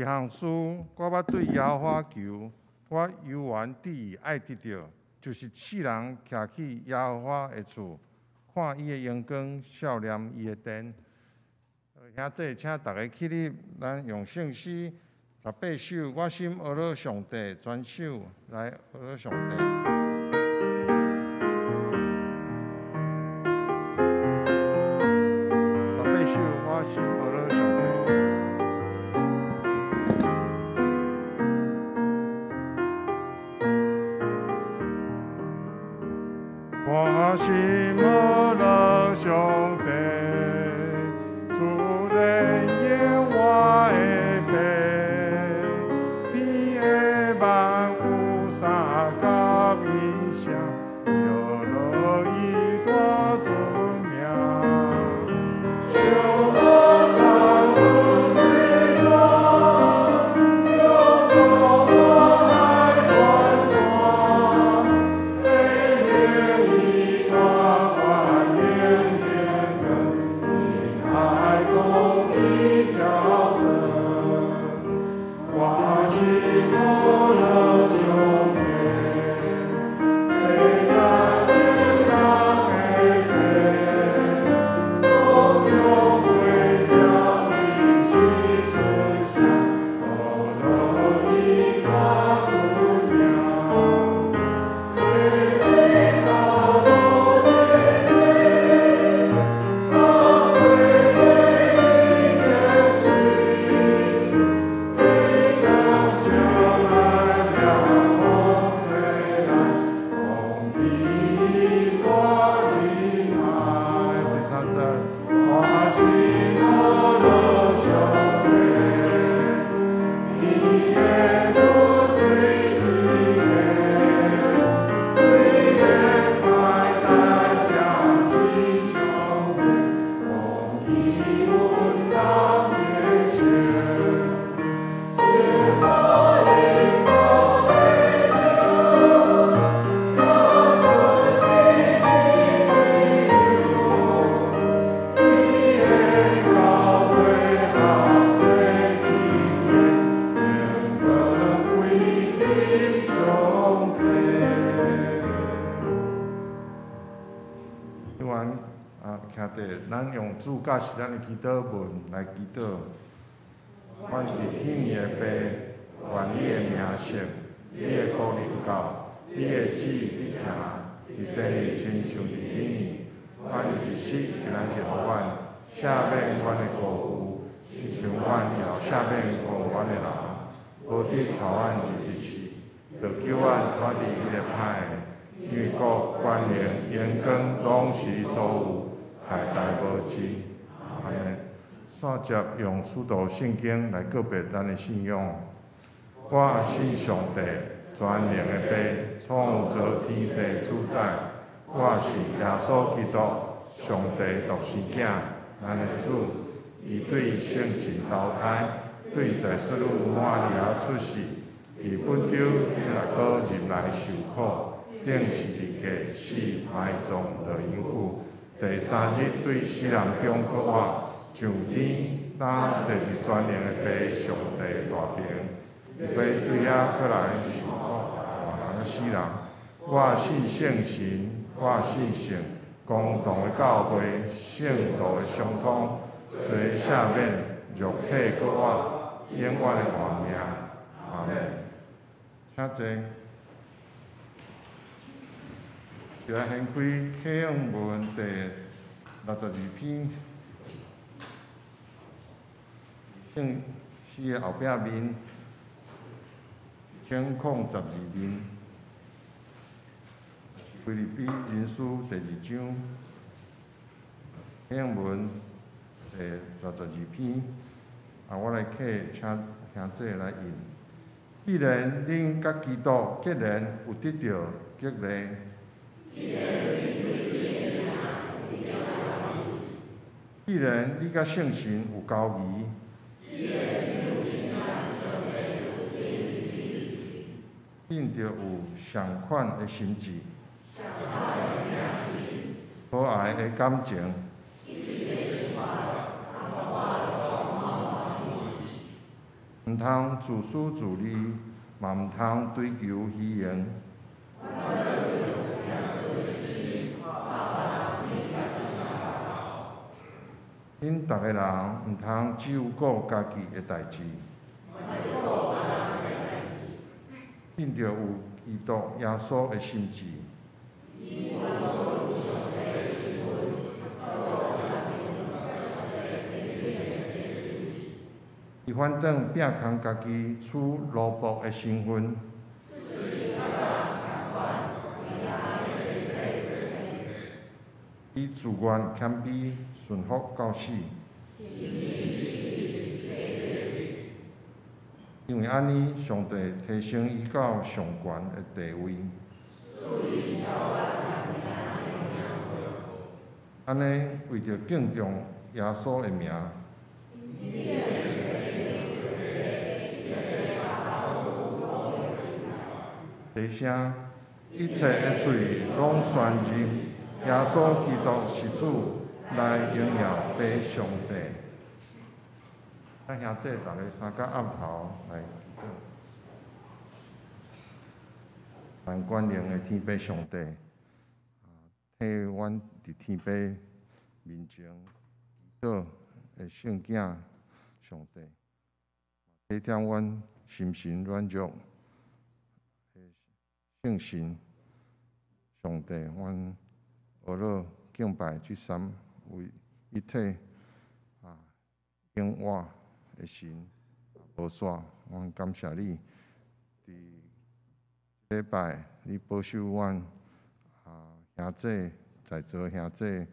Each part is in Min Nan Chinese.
一項事，我捌對耶和華求，我猶原志意愛得著，就是世人徛去耶和華的厝，看伊的榮光，數念伊的殿。兄弟，請逐家起立，咱用聖詩18首，我心阿樂上帝，全首來阿樂上帝。18首，我心阿樂上帝。我心阿樂上帝，主人言我的爸，天的萬有三甲音聲，搖樂伊大尊名。小我藏入水中，勇壯我海關山，連連伊大冠冕連根，因愛公義矯正。我心阿樂上帝，世界眾人的爸，公用歸將伊是出聲，阿樂伊大尊名。溪水草無一水，百花花一個水，天光照來掠風吹來，講起伊大仁愛。第三節，我心阿樂上帝，伊的不對一個，雖然歹難將是將的，講起阮人的心。是我領導的酒，拿出你的自由，你的教會合做一個，榮光歸給上帝。今晚啊，徛佇咱用主教是咱的祈禱文來祈禱。阮佇天的父，願你的名聖，你的國臨到，你的旨意得行，佇地親像佇天。阮一時今仔日予阮赦免阮的過誤，親像阮也赦免過阮的人，無得帶阮入敵試，著救阮脫離彼个歹的。因為國、權能、榮光攏是你所有，代代無盡。阿們。煞接用使徒聖經來告白咱的信仰。我信上帝，全能的父，創造天地主宰。我信耶穌基督，上帝獨生囝，咱的主。伊對聖神投胎，對在聖女瑪利亞出世，佇本丟彼拉多入來受苦，釘十字架死埋葬落陰府。第三日對死人中復活，上天，咱坐佇全能的父上帝大爿，伊欲對遐閣來受苦，活人佮死人。我信聖神，我信聖公同的教會，聖徒的相通，罪赦免，肉體復活，永遠的活命。阿們。請坐。就來掀開啟應文第62篇，聖詩的後壁面，1012面，腓立比人書第二章，啟應文第62篇，啊，我來啟，請兄弟來印。既然恁佮基督結連，有得著激勵。既然你佮聖神有交誼，恁著有仝款的心志，和藹的感情，毋毋通自私自利，嘛毋通追求虛榮。恁逐个人毋通只有顧家己的代誌，恁著有基督耶穌的心志。伊反轉摒空家己，取奴僕的身份。伊自願謙卑，順服到死。因為按呢，上帝提升伊到上懸的地位。按呢，為著敬重耶穌的名。提聲，一切的喙攏宣認耶穌基督是主，來榮耀父上帝。咱兄弟逐个三角匕頭來祈禱。咱全能的天父上帝，替阮佇天父面前祈禱的聖囝上帝，體貼阮心神軟弱的聖神上帝，阮學樂敬拜這三位一體啊，永活的神無煞，阮感謝你，佇禮拜你保守阮啊兄弟在座兄弟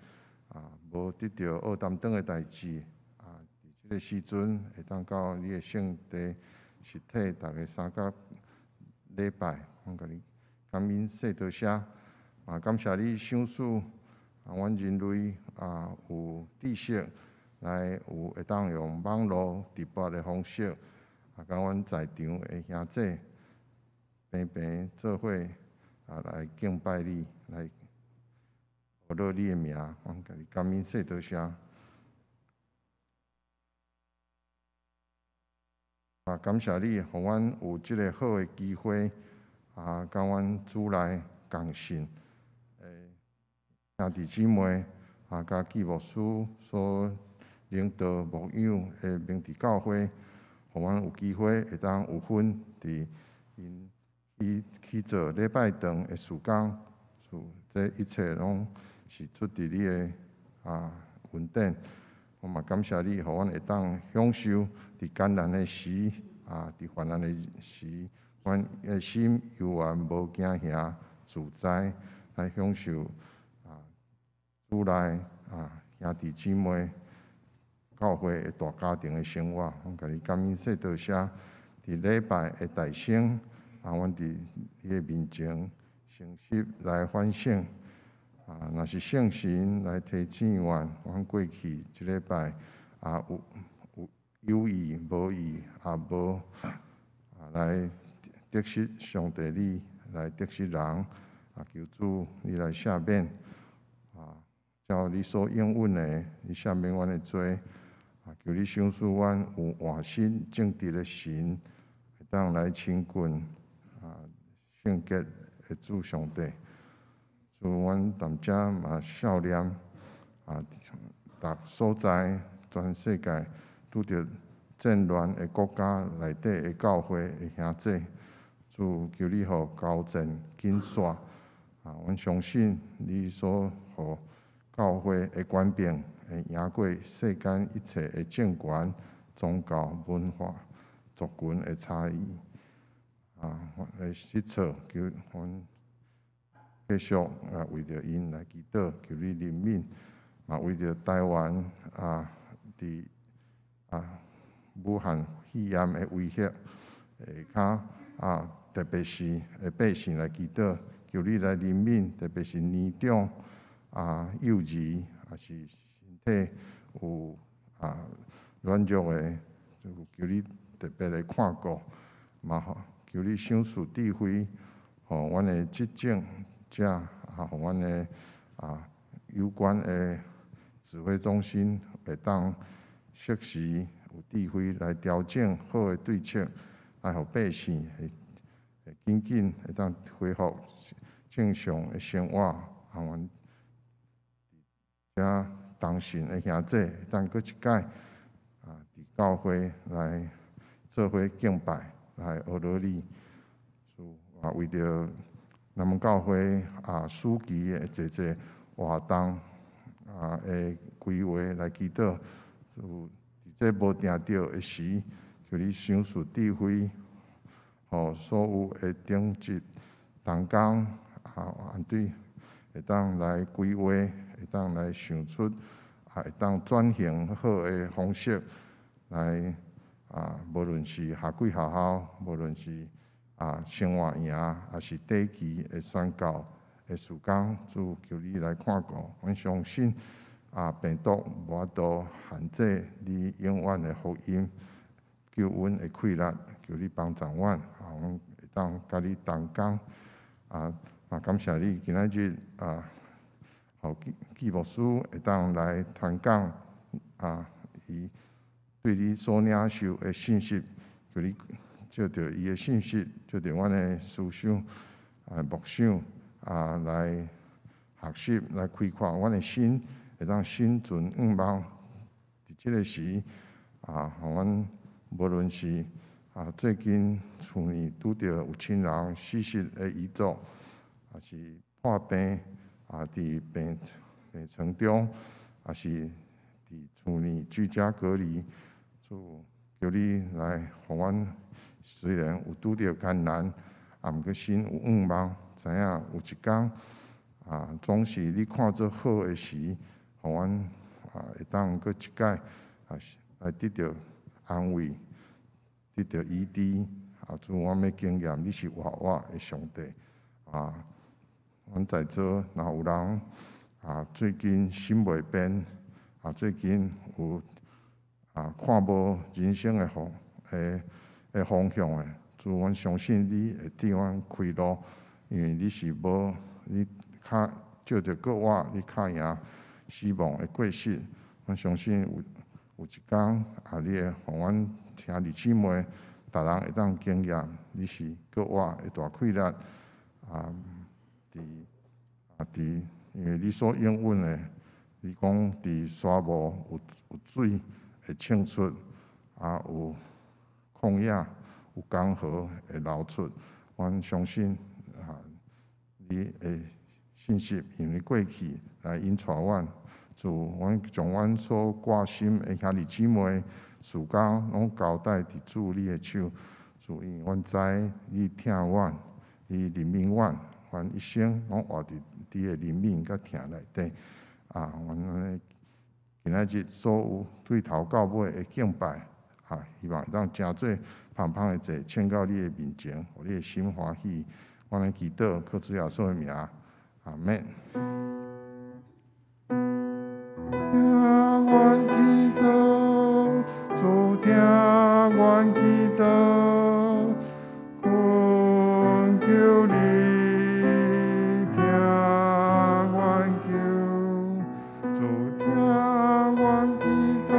啊，無得著僫擔當的代誌啊，佇這个時陣會當到你的聖地實體，逐个三角禮拜，阮共你感恩說多謝，嘛感謝你賞賜啊，阮人類啊有知識來有會當用網路直播的方式啊，共阮在場的兄弟平平做伙啊來敬拜你，來學樂你的名，阮共你感恩說多謝。啊，感謝你，予阮有這个好的機會啊，共阮主內共信的兄弟姊妹啊，佮紀牧師所領導牧養的明治教會，予阮有機會會當有份佇𪜶去做禮拜堂的事工，這一切攏是出佇你的啊恩典。我嘛感謝你，予阮會當享受佇艱難的時，啊，佇患難的時，阮的心猶原無驚嚇，自在來享受啊主內啊兄弟姊妹教會的大家庭的生活。阮共你感恩說多謝，佇禮拜的大聲，啊，阮佇你的面前誠實來反省。啊，若是聖神來提醒阮，阮過去這禮拜啊有有意無意啊無啊來得失上帝你，來得失人啊，求主你來赦免啊，照你所應允的，你赦免阮的罪啊，求你賞賜阮有活心正直的神，會當來親近啊聖潔的主上帝。主，阮踮遮嘛數念啊，逐所在全世界拄著戰亂的國家內底的教會的兄弟，主求你予交戰緊煞啊！阮相信你所予教會的權柄會贏過世間一切的政權、宗教、文化、族群的差異啊！的失措，求阮繼續啊，為著𪜶來祈禱，求你憐憫，嘛為著台灣啊，佇啊武漢肺炎的威脅下跤啊，特別是的百姓來祈禱，求你來憐憫，特別是年長啊、幼兒，抑是身體有啊軟弱的，就求你特別來看顧，嘛求你賞賜智慧，予阮的執政者啊，予阮的啊有關的指揮中心會當適時有智慧來調整好的對策，來予百姓會會緊緊會當恢復正常的生活。啊，阮遮同信的兄弟會當閣一擺啊，佇教會來做伙敬拜，來呵咾你。啊，為著咱們教會啊，暑期的濟濟活動啊的規劃來祈禱，就佇這無定著的時，求你賞賜智慧，予所有的長執同工啊，團隊會當來規劃，會當來想出啊，會當轉型好的方式來啊，無論是夏季學校，無論是啊，生活營，抑是短期的宣教的事工，主求你來看顧。阮相信啊，病毒無法度限制你永遠的福音、救恩的氣力，求你幫助阮，啊，阮會當佮你同工。啊，嘛感謝你今仔日啊，予紀牧師會當來傳講啊，伊對你所領受的信息，求你藉著伊的信息，藉著阮的思想啊、默想啊，來學習、來開闊阮的心，會當心存向望。佇這个時啊，予阮無論是啊最近厝裡拄著有親人逝世的遺族，抑是破病啊，佇病床中，抑是佇厝裡居家隔離，主求你來予阮。雖然有拄著艱難，啊，毋過心有向望，知影有一工啊，總是你看做好的時，予阮啊會當閣一擺啊來得著安慰，得著醫治。啊，主，阮欲經驗你是活活的上帝。啊，阮在座若有人啊，最近心袂便，啊，最近有啊看無人生的方向的，主，阮相信你會替阮開路，因為你是無你較藉著過活，你較贏死亡的過失。阮相信有一工啊，你會予阮兄弟姊妹，逐人會當經驗你是過活的大氣力啊！佇啊佇，因為你所應允的，你講佇沙漠有水會衝出，啊有曠野有江河會流出，阮相信啊，你的信實因為過去來引帶阮，主，阮將阮所掛心的兄弟姊妹、事工，攏交代佇主你的手。主，因為阮知你疼阮，你憐憫阮，阮一生攏活佇你的憐憫佮疼內底。啊，阮按呢今仔日所有對頭到尾的敬拜，啊，希望會當成做芳芳的祭，獻到你的面前，予你的心歡喜。阮來祈禱，靠主耶穌的名，阿們。聽阮祈禱，主聽阮祈禱，懇求你聽阮求，主聽阮祈禱，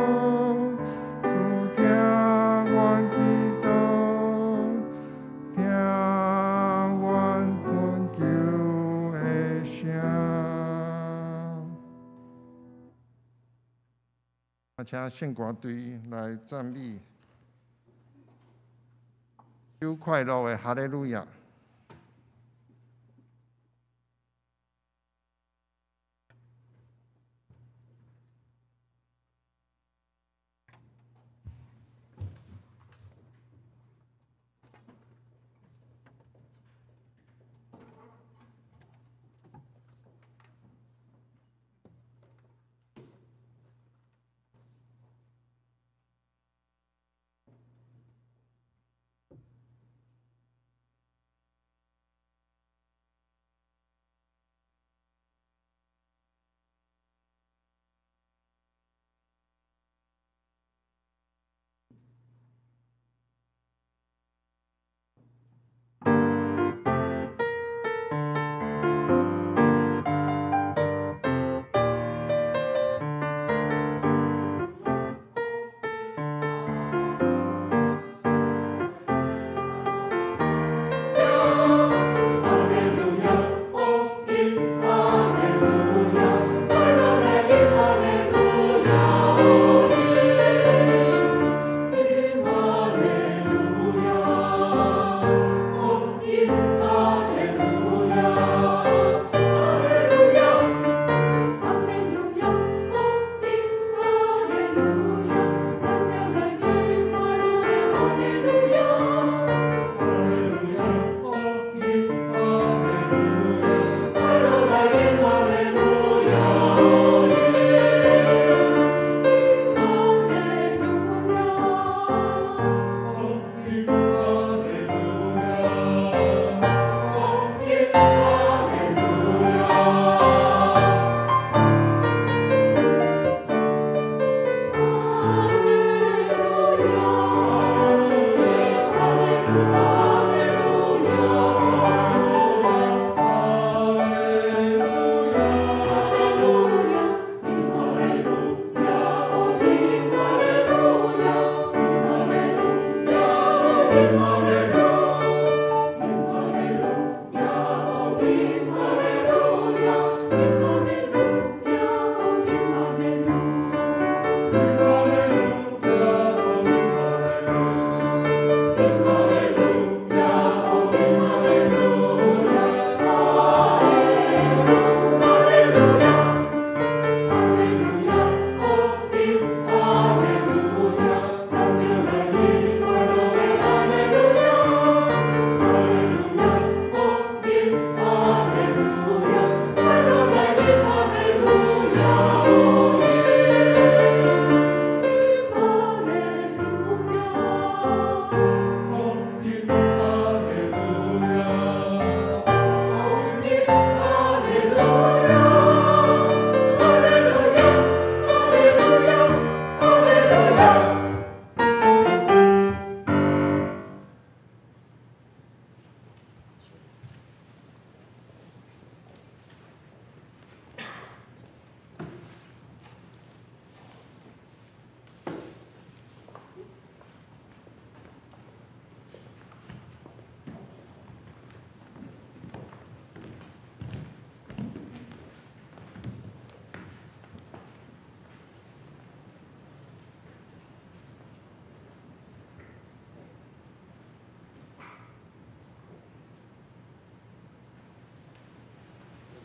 主聽阮祈禱，聽阮懇求的聲。啊，請聖歌隊來讚美，有快樂的哈利路亞。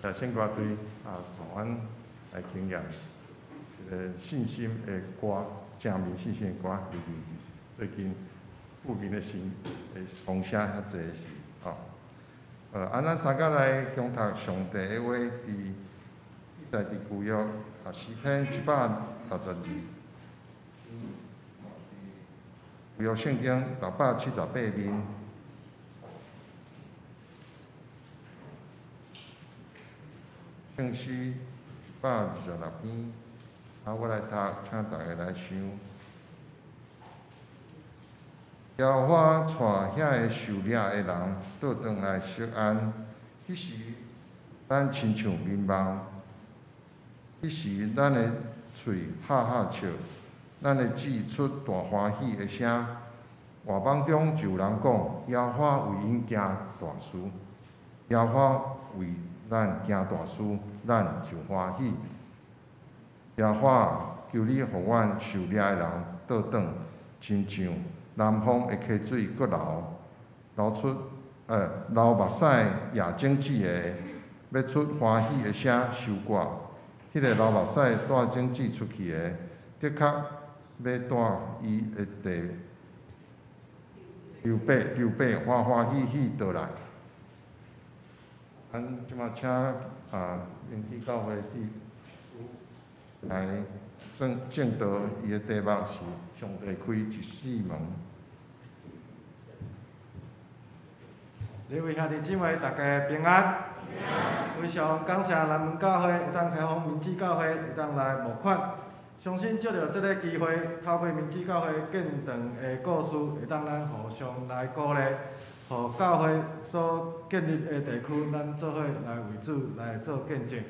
聖歌隊啊，帶阮來經驗一个信心的歌，正面信心的歌，尤其是最近負面的新的風聲遐濟時，吼。啊，咱三個來共讀上帝的話，佇在佇舊約啊詩篇162，舊約聖經678面。聖詩126篇，啊，我來讀，請大家來想。耶和華帶遐个受掠的人倒轉來錫安，彼時咱親像眠夢，彼時咱的喙哈哈笑，咱的舌出大歡喜的聲。外邦中就有人講：耶和華為𪜶行大事，耶和華為咱行大事，咱就歡喜。耶和華，求你予阮受掠的人倒轉，親像南方的溪水閣流，流出流目屎也種子的，欲出歡喜的聲收割。彼个流目屎帶種子出去的，的確欲帶伊的地溜伯溜伯歡歡喜喜倒來。咱這馬請啊，明志教會的來證道，伊的題目是上帝開一扇門。各位兄弟姊妹，大家平安。非常感謝南門教會會當開放明志教會會當來募款，相信藉著這个機會，透過明志教會見證的故事，會當咱互相來鼓勵，予教會所建立的地區，咱做伙來為主來做見證。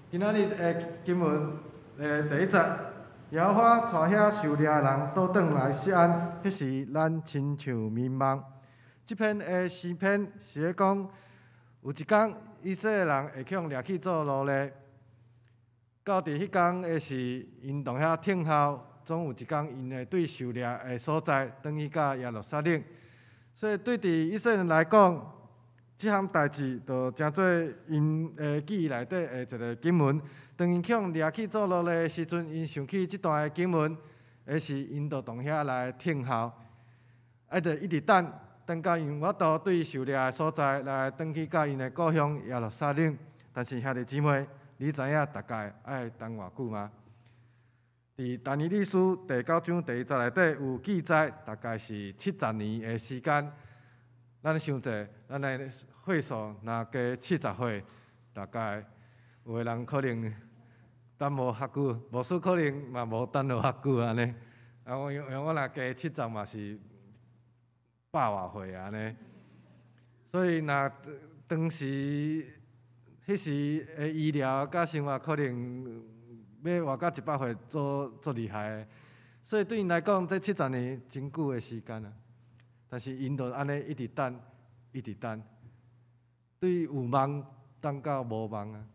今仔日的經文的第一節，耶和華帶遐受掠的人倒轉來錫安，彼時咱親像眠夢。這篇的詩篇是咧講，有一工以色列人會去予掠去做奴隸，到佇彼工的時，𪜶當遐等候，總有一工𪜶會對受掠的所在，轉去到耶路撒冷。所以對佇以色列人來講，這項代誌就成做𪜶的記憶內底的一个經文。當𪜶去予掠去做奴隸的時陣，𪜶想起這段的經文，的時𪜶就當遐來等候，就一直等，等到𪜶有法度對受掠的所在來轉去到𪜶的故鄉耶路撒冷。但是兄弟姊妹，你知影大概愛等偌久嗎？佇但以理書第九章第一節內底有記載，大概是70年的時間。咱想者，咱的歲數若加70歲，大概有的人可能等無較久，牧師可能嘛無等落較久按呢。啊，我因為我若加七十嘛是百外歲按呢。所以若當時彼時的醫療佮生活可能欲活到100歲足足厲害的。所以對𪜶來講，這七十年真久的時間啊。但是𪜶就按呢一直等，一直等，對有夢等到無夢啊。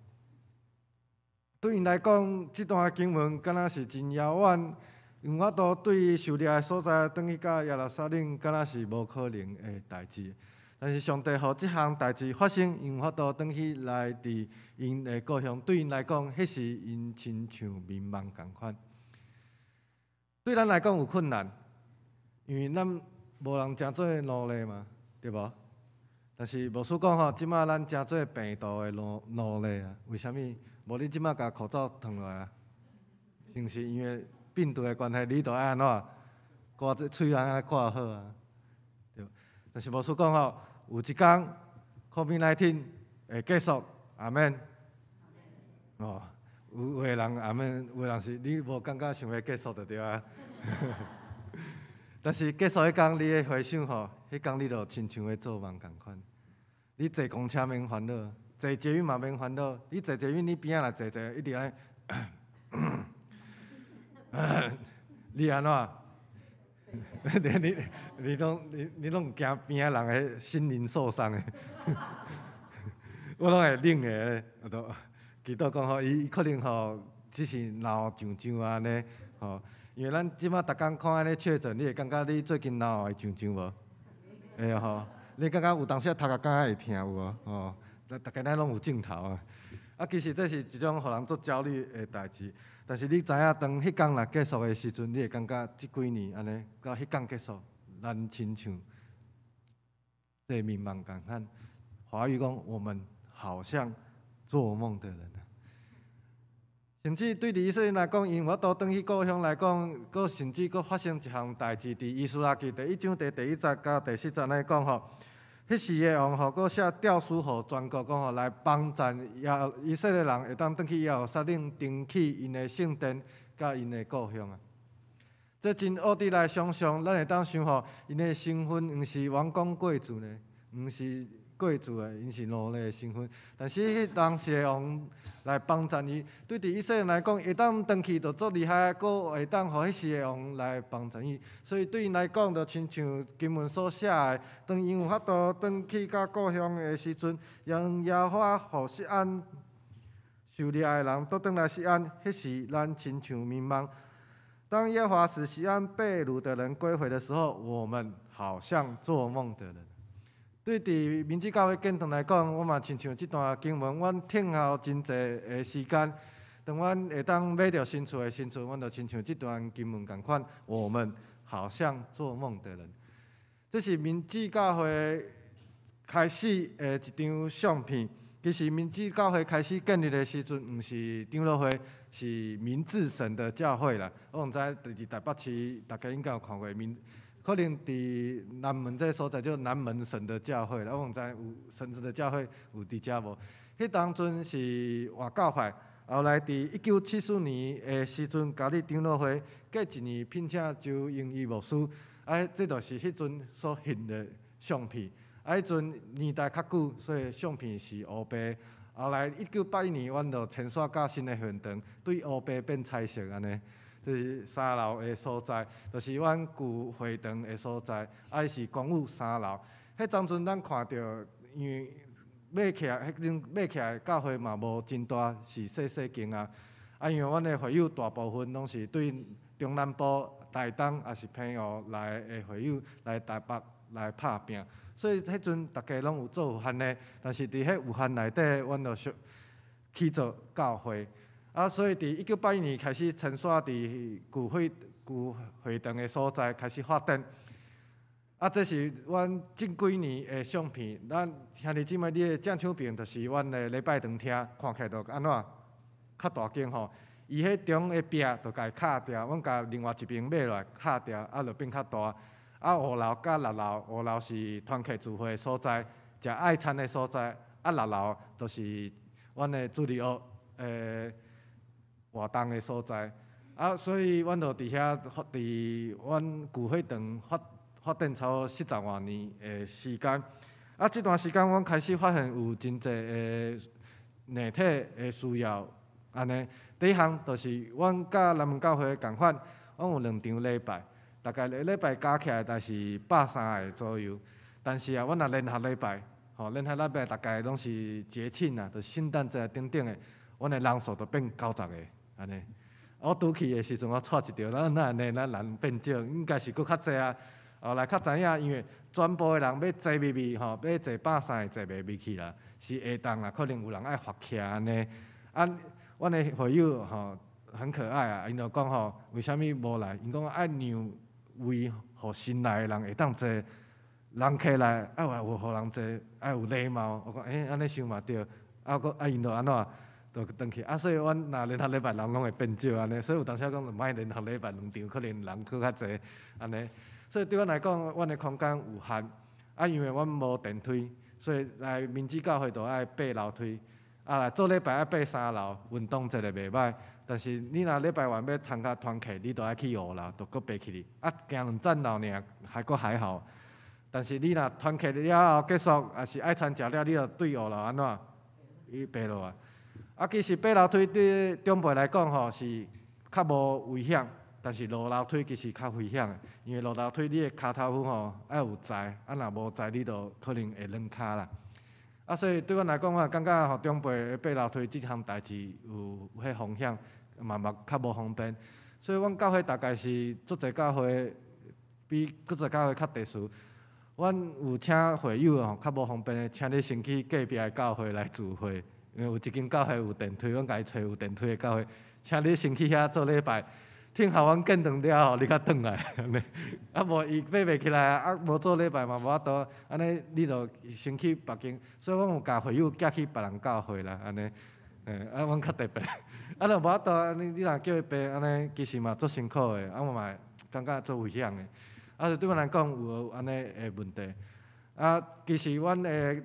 對𪜶來講，這段經文敢若是真遙遠，有法度對受掠的所在，轉去到耶路撒冷，敢若是無可能的代誌。但是上帝予這項代誌發生，𪜶有法度轉去來佇𪜶的故鄉，對𪜶來講，彼時𪜶親像眠夢仝款。對咱來講有困難，因為咱無人成做奴隸嘛，對無？但是牧師講吼，這馬咱成做病毒的奴隸啊。為啥物？無你這馬共口罩脫落來啊？是毋是因為病毒的關係，你著愛按怎？掛這喙按怎掛好啊？對。但是牧師講吼，有一工 COVID-19 會結束，阿們。哦，有的人阿們，有的人是你無感覺想欲結束就對啊。但是結束彼工，你會回想吼，彼工你就親像咧做夢仝款。你坐公車免煩惱，坐捷運嘛免煩惱。你坐捷運，你邊仔若坐坐，一直按呢，你按怎？你你攏你你攏驚邊仔人的心靈受傷的。我攏會冷的，我都祈禱講吼，伊可能吼只是鬧上上按呢，吼。因為咱這馬逐工看按呢確診，你會感覺你最近腦會上上無？會吼，你感覺有當時頭殼敢若會疼有無？吼，逐家咱攏有鏡頭啊。啊，其實這是一種予人足焦慮的代誌。但是你知影，當彼工若結束的時陣，你會感覺這幾年按呢，到彼工結束，咱親像這眠夢仝款。華語講，我們好像做夢的人。甚至對以色列人來講，𪜶有法度轉去故鄉來講，閣甚至閣發生一項代誌，佇以斯拉記第一章第一節佮第四節按呢講吼，彼時的王吼，閣寫詔書予全國講吼，來幫贊耶以色列人會當轉去耶路撒冷，重起𪜶的聖殿佮𪜶的故鄉啊。這真奧得來想象，咱會當想吼，𪜶的身份毋是王公貴族呢，毋是貴族的，𪜶是奴隸的身份。但是彼當時的王來幫贊伊，對佇以色列人來講，會當轉去就足厲害，閣會當予彼時的王來幫贊伊。所以對𪜶來講，就親像經文所寫的，當𪜶有法度轉去到故鄉的時陣，讓耶和華予錫安受掠的人倒轉來錫安，彼時咱親像眠夢。當耶和華使錫安被擄的人歸回的時候，我們好像做夢的人。對佇民主教會建堂來講，我嘛親像這段經文，阮等候真濟的時間，當阮會當買著新厝的時陣，阮就親像這段經文仝款，我們好像做夢的人。這是民主教會開始的一張相片。其實民主教會開始建立的時陣，毋是長老會，是明志神的教會啦。我毋知佇台北市，大家應該有看過明。可能佇南門這所在叫南門神的教會啦，我毋知有神的教會有佇遮無？彼當陣是外教派，後來佇1974年的時陣加入長老會，過一年聘請周英義牧師，啊，這就是彼陣所翕的相片。啊，彼陣年代較久，所以相片是烏白。後來1981年，阮就遷徙到新的會堂，對烏白變彩色按呢。這是三樓的所在，就是阮舊會堂的所在，啊，伊是公有三樓。彼當陣咱看著，因為買起來，彼陣買起來教會嘛無真大，是細細間啊。啊，因為阮的會友大部分攏是對中南部、台東抑是澎湖來的會友來台北來拍拚，所以彼陣逐家攏有做有限的，但是佇彼有限內底，阮就想去做教會。啊，所以佇1981年開始遷徙佇舊會堂的所在開始發展。啊，這是阮近幾年的相片。咱兄弟姊妹，你的正手邊就是阮的禮拜堂廳，看起來就按怎較大間吼。伊彼中的壁就共伊敲掉，阮共另外一邊買落來敲掉，啊，就變較大。啊，五樓佮六樓，五樓是團契聚會的所在，食愛餐的所在。啊，六樓就是阮的主日學的活動的所在。啊，所以阮就佇遐發，佇阮舊會堂發展差不多四十外年的時間。啊，這段時間阮開始發現有真濟的硬體的需要，按呢，第一項就是阮佮南門教會仝款，阮有兩場禮拜，大概一禮拜加起來大概是130個左右。但是啊，阮若聯合禮拜，吼，聯合禮拜大概攏是節慶啊，就是聖誕節等等的，阮的人數就變90個，按呢。我拄去的時陣，我掣一著，咱哪按呢？咱人變少，應該是閣較濟啊。後來較知影，因為全部的人欲坐入去吼，欲坐130個坐袂入去啦，是會當啦，可能有人愛罰徛按呢。啊，阮的會友吼很可愛啊，𪜶就講吼，為啥物無來？𪜶講愛讓位予新來的人會當坐，人客來愛有予人坐，愛有禮貌。我講欸，按呢想嘛對。啊，閣啊，𪜶就按怎？就轉去啊，所以阮若聯合禮拜人攏會變少按呢，所以有當時仔講莫聯合禮拜兩場，可能人閣較濟按呢。所以對阮來講，阮的空間有限，啊，因為阮無電梯，所以來民主教會就愛爬樓梯，啊，來做禮拜愛爬三樓，運動一下袂䆀。但是你若禮拜晚欲參加團契，你就愛去五樓，就閣爬起去，啊，行兩層樓爾，還閣還好。但是你若團契了後結束，抑是愛餐食了，你就對五樓按怎？伊爬落來。啊，其實爬樓梯對長輩來講吼是較無危險，但是落樓梯其實較危險的，因為落樓梯你的跤頭趺吼愛有載，啊若無載你就可能會軟跤啦。啊，所以對阮來講，我感覺吼長輩爬樓梯這項代誌有彼風險，嘛較無方便。所以阮教會大概是足濟教會比閣濟教會較特殊。阮有請會友吼，較無方便的，請你先去隔壁的教會來聚會，因為有一間教會有電梯，阮共伊揣有電梯的教會，請你先去遐做禮拜。聽候阮建堂了後，你才轉來，按呢。啊無伊爬袂起來啊，無做禮拜嘛無法度，按呢你就先去別間，所以阮有共會友寄去別人教會啦，按呢。啊，阮較特別，啊，若無法度，按呢你若叫伊爬，按呢其實嘛足辛苦的，啊，我嘛會感覺足危險的。啊，對阮來講有按呢的問題。啊，其實阮的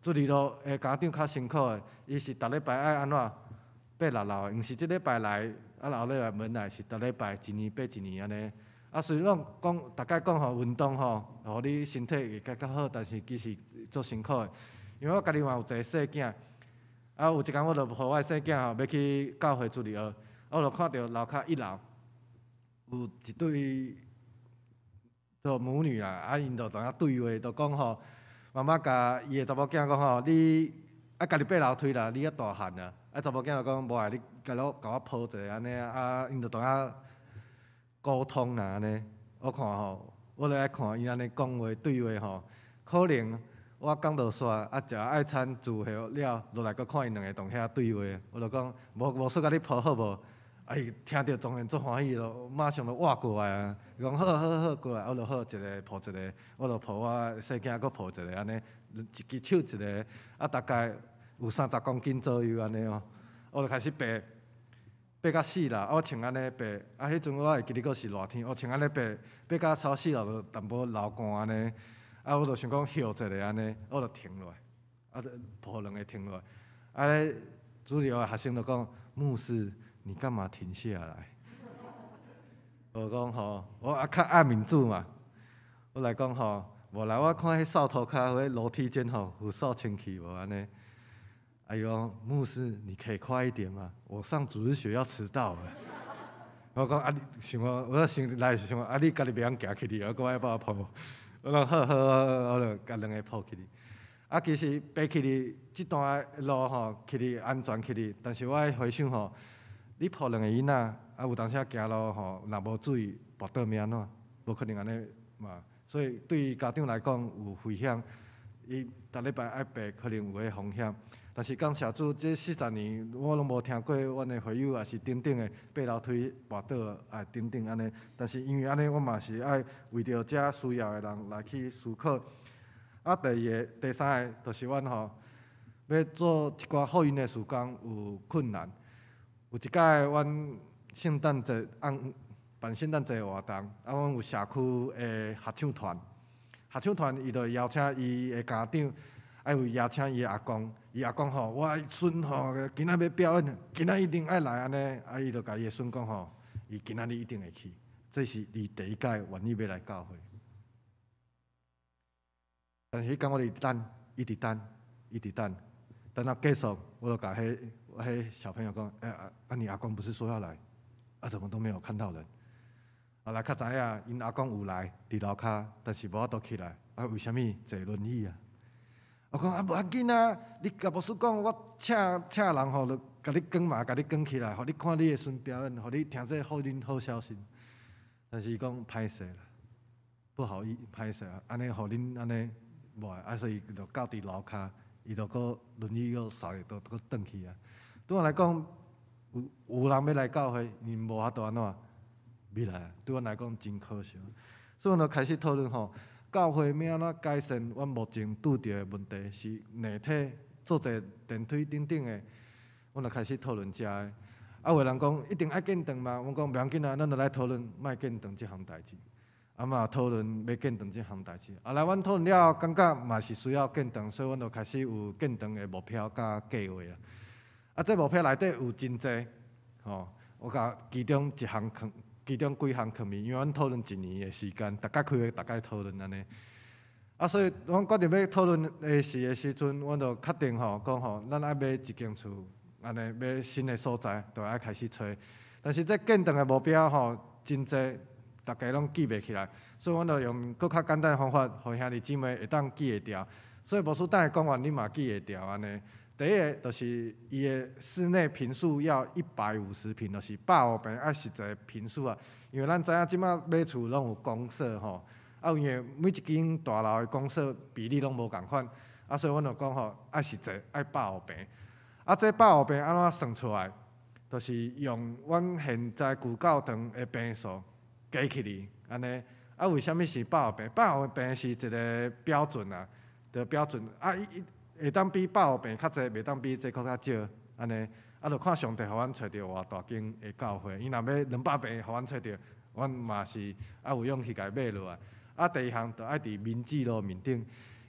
主日學的家長較辛苦的，伊是逐禮拜愛按怎爬六樓的，毋是這禮拜來，啊後禮拜免來，是逐禮拜一年爬一年按呢。啊，雖然講逐擺講吼運動吼，予你身體會較較好，但是其實足辛苦的。因為我家己嘛有一个細囝，啊，有一工我就抱我的細囝吼，欲去教會主日學，啊，我就看著樓跤一樓有一對做母女啦，啊，𪜶就佇遐對話，就講吼，媽媽共伊的查某囝講吼，你愛家己爬樓梯啦，你較大漢啦。啊，查某囝就講無愛，你共我共我抱者按呢，啊，𪜶就佇遐溝通啦按呢。我看吼，我咧愛看𪜶按呢講話對話吼，可能我講著煞，啊，食愛餐聚會了，落來閣看𪜶兩个佇遐對話，我就講無無說共你抱好無？啊，伊聽著當然足歡喜咯，馬上就倚過來啊！伊講好好好過來，我就好一个抱一个，我就抱我細囝，閣抱一个按呢，一支手一个，啊，大概有30公斤左右按呢哦。我就開始爬，爬到四樓，啊，我穿按呢爬，啊，彼陣我會記得閣是熱天，我穿按呢爬，爬到差四樓就淡薄流汗按呢，啊，我就想講歇一下按呢，我就停落來，啊，就抱兩个停落來，啊，咧主日學學生就講牧師，你幹嘛停下來？我講吼，我啊較愛面子嘛，我來講吼，無來我看彼掃塗跤，彼樓梯間吼有掃清氣無按呢？啊伊講牧師，你可以快一點嗎？我上主日學要遲到了。我講啊，你想我，我想來是想啊，你家己袂曉行起去，啊，閣愛幫我抱。我講好好好，我就共兩个抱起去。啊，其實爬起去這段路吼，起去安全起去，但是我愛回想吼。你抱兩个囡仔，啊有當時行路吼，若無注意，跋倒欲按怎？無可能按呢嘛。所以對家長來講有危險，伊逐禮拜愛爬，可能有彼風險。但是感謝主，這40年我攏無聽過阮的會友也是等等的爬樓梯跋倒啊等等按呢。但是因為按呢，我嘛是愛為著遮需要的人來去思考。啊，第二个、第三个，就是阮吼欲做一寡福音的事工有困難。有一擺，阮聖誕節按辦聖誕節活動，啊，阮有社區的合唱團，合唱團伊就邀請伊的家長，啊有邀請伊的阿公，伊阿公吼，我孫吼今仔欲表演，今仔一定愛來按呢，啊，伊就共伊的孫講吼，伊今仔日一定會去，這是伊第一擺願意欲來教會。但是彼工我佇等，伊佇等，伊佇等，等到結束，我就共彼小朋友講，欸啊，啊你阿公不是說要來，啊怎麼都沒有看到人？後來較知影，𪜶阿公有來，佇樓跤，但是無法度起來。啊，為啥物？坐輪椅啊！我講啊，無要緊啊，你共牧師講，我請請人吼，就共你扛嘛，共你扛起來，予你看你的孫表演，予你聽這福音好消息。但是伊講歹勢啦，不好意歹勢啊，按呢予恁按呢無愛，啊所以就到佇樓跤，伊就閣輪椅閣掃，就閣轉去啊。對阮來講，有有人欲來教會，𪜶無法度按怎欲來，對阮來講真可惜。所以阮就開始討論吼，教會欲按怎改善阮目前拄著的問題，是硬體做者電梯等等的，阮就開始討論遮个。啊，有人講一定愛建堂嗎？阮講袂要緊啊，咱就來討論莫建堂這項代誌。啊嘛討論欲建堂這項代誌。後來阮討論了後，感覺嘛是需要建堂，所以阮就開始有建堂的目標佮計劃啊。啊，這目標內底有真濟，吼，我共其中一項囥，其中幾項囥面，因為阮討論一年的時間，逐擺開會，逐擺討論按呢。啊，所以阮決定欲討論的時的時陣，阮就確定吼，講吼，咱愛買一間厝，按呢買新的所在，就愛開始揣。但是這建堂的目標吼，真濟，逐家攏記袂起來，所以阮就用閣較簡單的方法，予兄弟姊妹會當記會牢。所以牧師等下講完，你嘛記會牢按呢。第一个就是伊的室內坪數要150坪，就是150坪愛實際坪數啊。因為咱知影這擺買厝攏有公設吼，啊，因為每一間大樓的公設比例攏無仝款，啊，所以阮就講吼，愛實際愛百五坪。啊，這百五坪按怎算出來？就是用阮現在舊教堂的坪數加起來，按呢。啊，為啥物是百五坪？百五坪是一個標準啊，的標準。啊，伊伊會當比百五坪較濟，袂當比這閣較少，按呢。啊，就看上帝予阮揣著偌大間的教會，伊若欲200坪予阮揣著，阮嘛是愛有勇氣共伊買落來。啊，第二項就愛佇民治路面頂，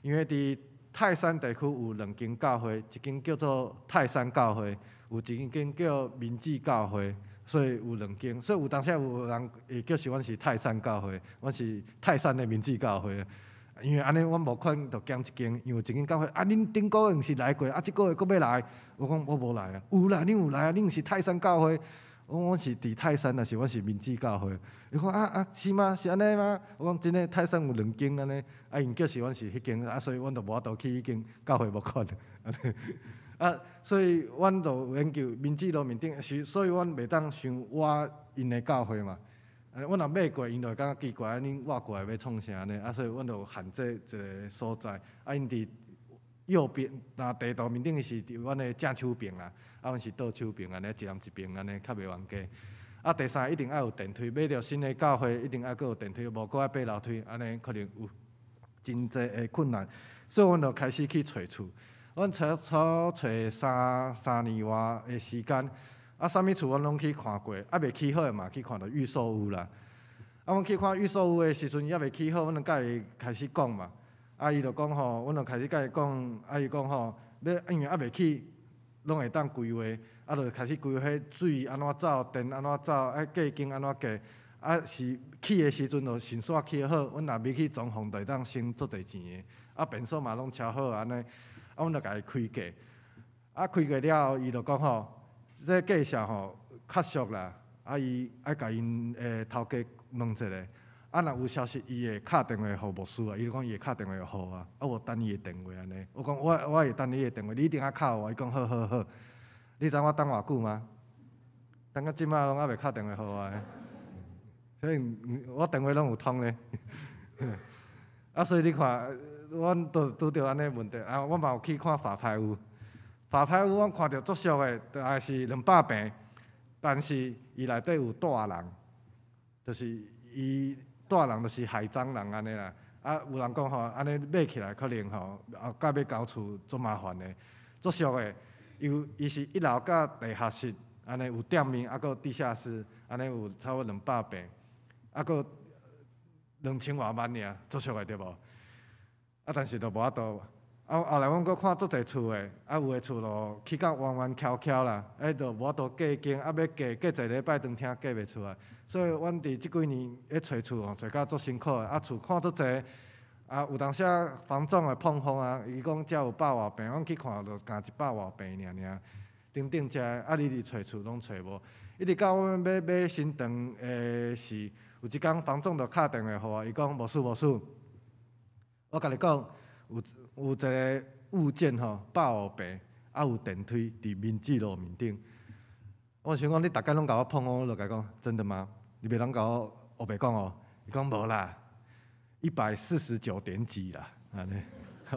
因為佇泰山地區有兩間教會，一間叫做泰山教會，有一間叫民治教會，所以有兩間。所以有當時有人會叫是阮是泰山教會，阮是泰山的民治教會。因為按呢，阮無可能就揀一間，因為一間教會啊，恁頂個月毋是來過，啊，這個月閣欲來，我講我無來啊，有啦，恁有來啊，恁毋是泰山教會，我講阮是佇泰山，但是阮是民治教會。伊講啊啊，是嗎？是按呢嗎？我講真的，泰山有兩間按呢，啊，𪜶叫是阮是彼間，啊，所以阮就無法度去彼間教會募款。啊，所以阮就研究民治路面頂，是所以阮袂當傷倚𪜶的教會嘛。啊，阮若買過，𪜶就會感覺奇怪，恁倚過來欲創啥呢？啊，所以阮就限制一個所在。啊，𪜶佇右邊，若地圖面頂是佇阮的正手邊啦，啊，阮是倒手邊按呢，一人一邊按呢，較袂冤家。啊，第三一定愛有電梯，買著新的教會一定愛閣有電梯，無閣愛爬樓梯，按呢可能有真濟的困難。所以阮就開始去揣厝，阮揣揣揣三年外的時間。啊，啥物厝阮攏去看過，猶未起好的嘛去看著預售屋啦。啊，阮去看預售屋的時陣，猶未起好，阮就佮伊開始講嘛。啊，伊就講吼，阮就開始佮伊講，啊，伊講吼，欲因為猶未起，攏會當規劃，啊，就開始規劃水按怎走，電按怎走，啊，計間按怎計。啊，是起的時陣就順紲起好，阮若欲去裝潢，就會當省足濟錢的。啊，便所嘛攏超好按呢，啊，阮就共伊開價。啊，開價了後，伊就講吼，這價數吼較俗啦，啊，伊愛共𪜶的頭家問一下，啊，若有消息，伊會敲電話予牧師啊，伊就講伊會敲電話予我啊，啊，我等伊的電話按呢。我講我我會等你的電話，你一定愛敲我。伊講好好好，你知影我等偌久嗎？等到這馬攏猶未敲電話予我的，所以我電話攏有通咧。啊，所以你看，阮都拄著按呢問題，啊，阮嘛有去看法拍屋。法拍屋，阮看著足俗的，就也是200坪，但是伊內底有帶人，就是伊帶人就是害髒人按呢啦。啊，有人講吼，按呢買起來可能吼，後蓋欲交厝足麻煩的，足俗的。伊伊是一樓佮地下室，按呢有店面，啊，閣有地下室，按呢有差不多兩百坪，啊，閣兩千外萬爾，足俗的對無？啊，但是就無法度。啊，後來阮閣看足濟厝的，啊，有的厝就起甲彎彎翹翹啦，彼就無法度計間，啊，欲計計一個禮拜當聽計袂出來。所以阮佇這幾年咧揣厝吼，揣甲足辛苦的，啊，厝看足濟，啊，有當時房總會膨風啊，伊講遮有百外坪，阮去看就共一百外坪爾爾，頂頂遮，啊，你佇揣厝攏揣無，一直到阮欲買新房的時，有一工房總就敲電話予我，伊講牧師牧師，我共你講，有有一個物件吼，百五坪，啊有電梯佇民治路面頂。我想講你逐工攏共我膨風，我就共伊講，真的嗎？你袂當共我烏白講哦。伊講無啦，一百四十九點幾啦，按呢。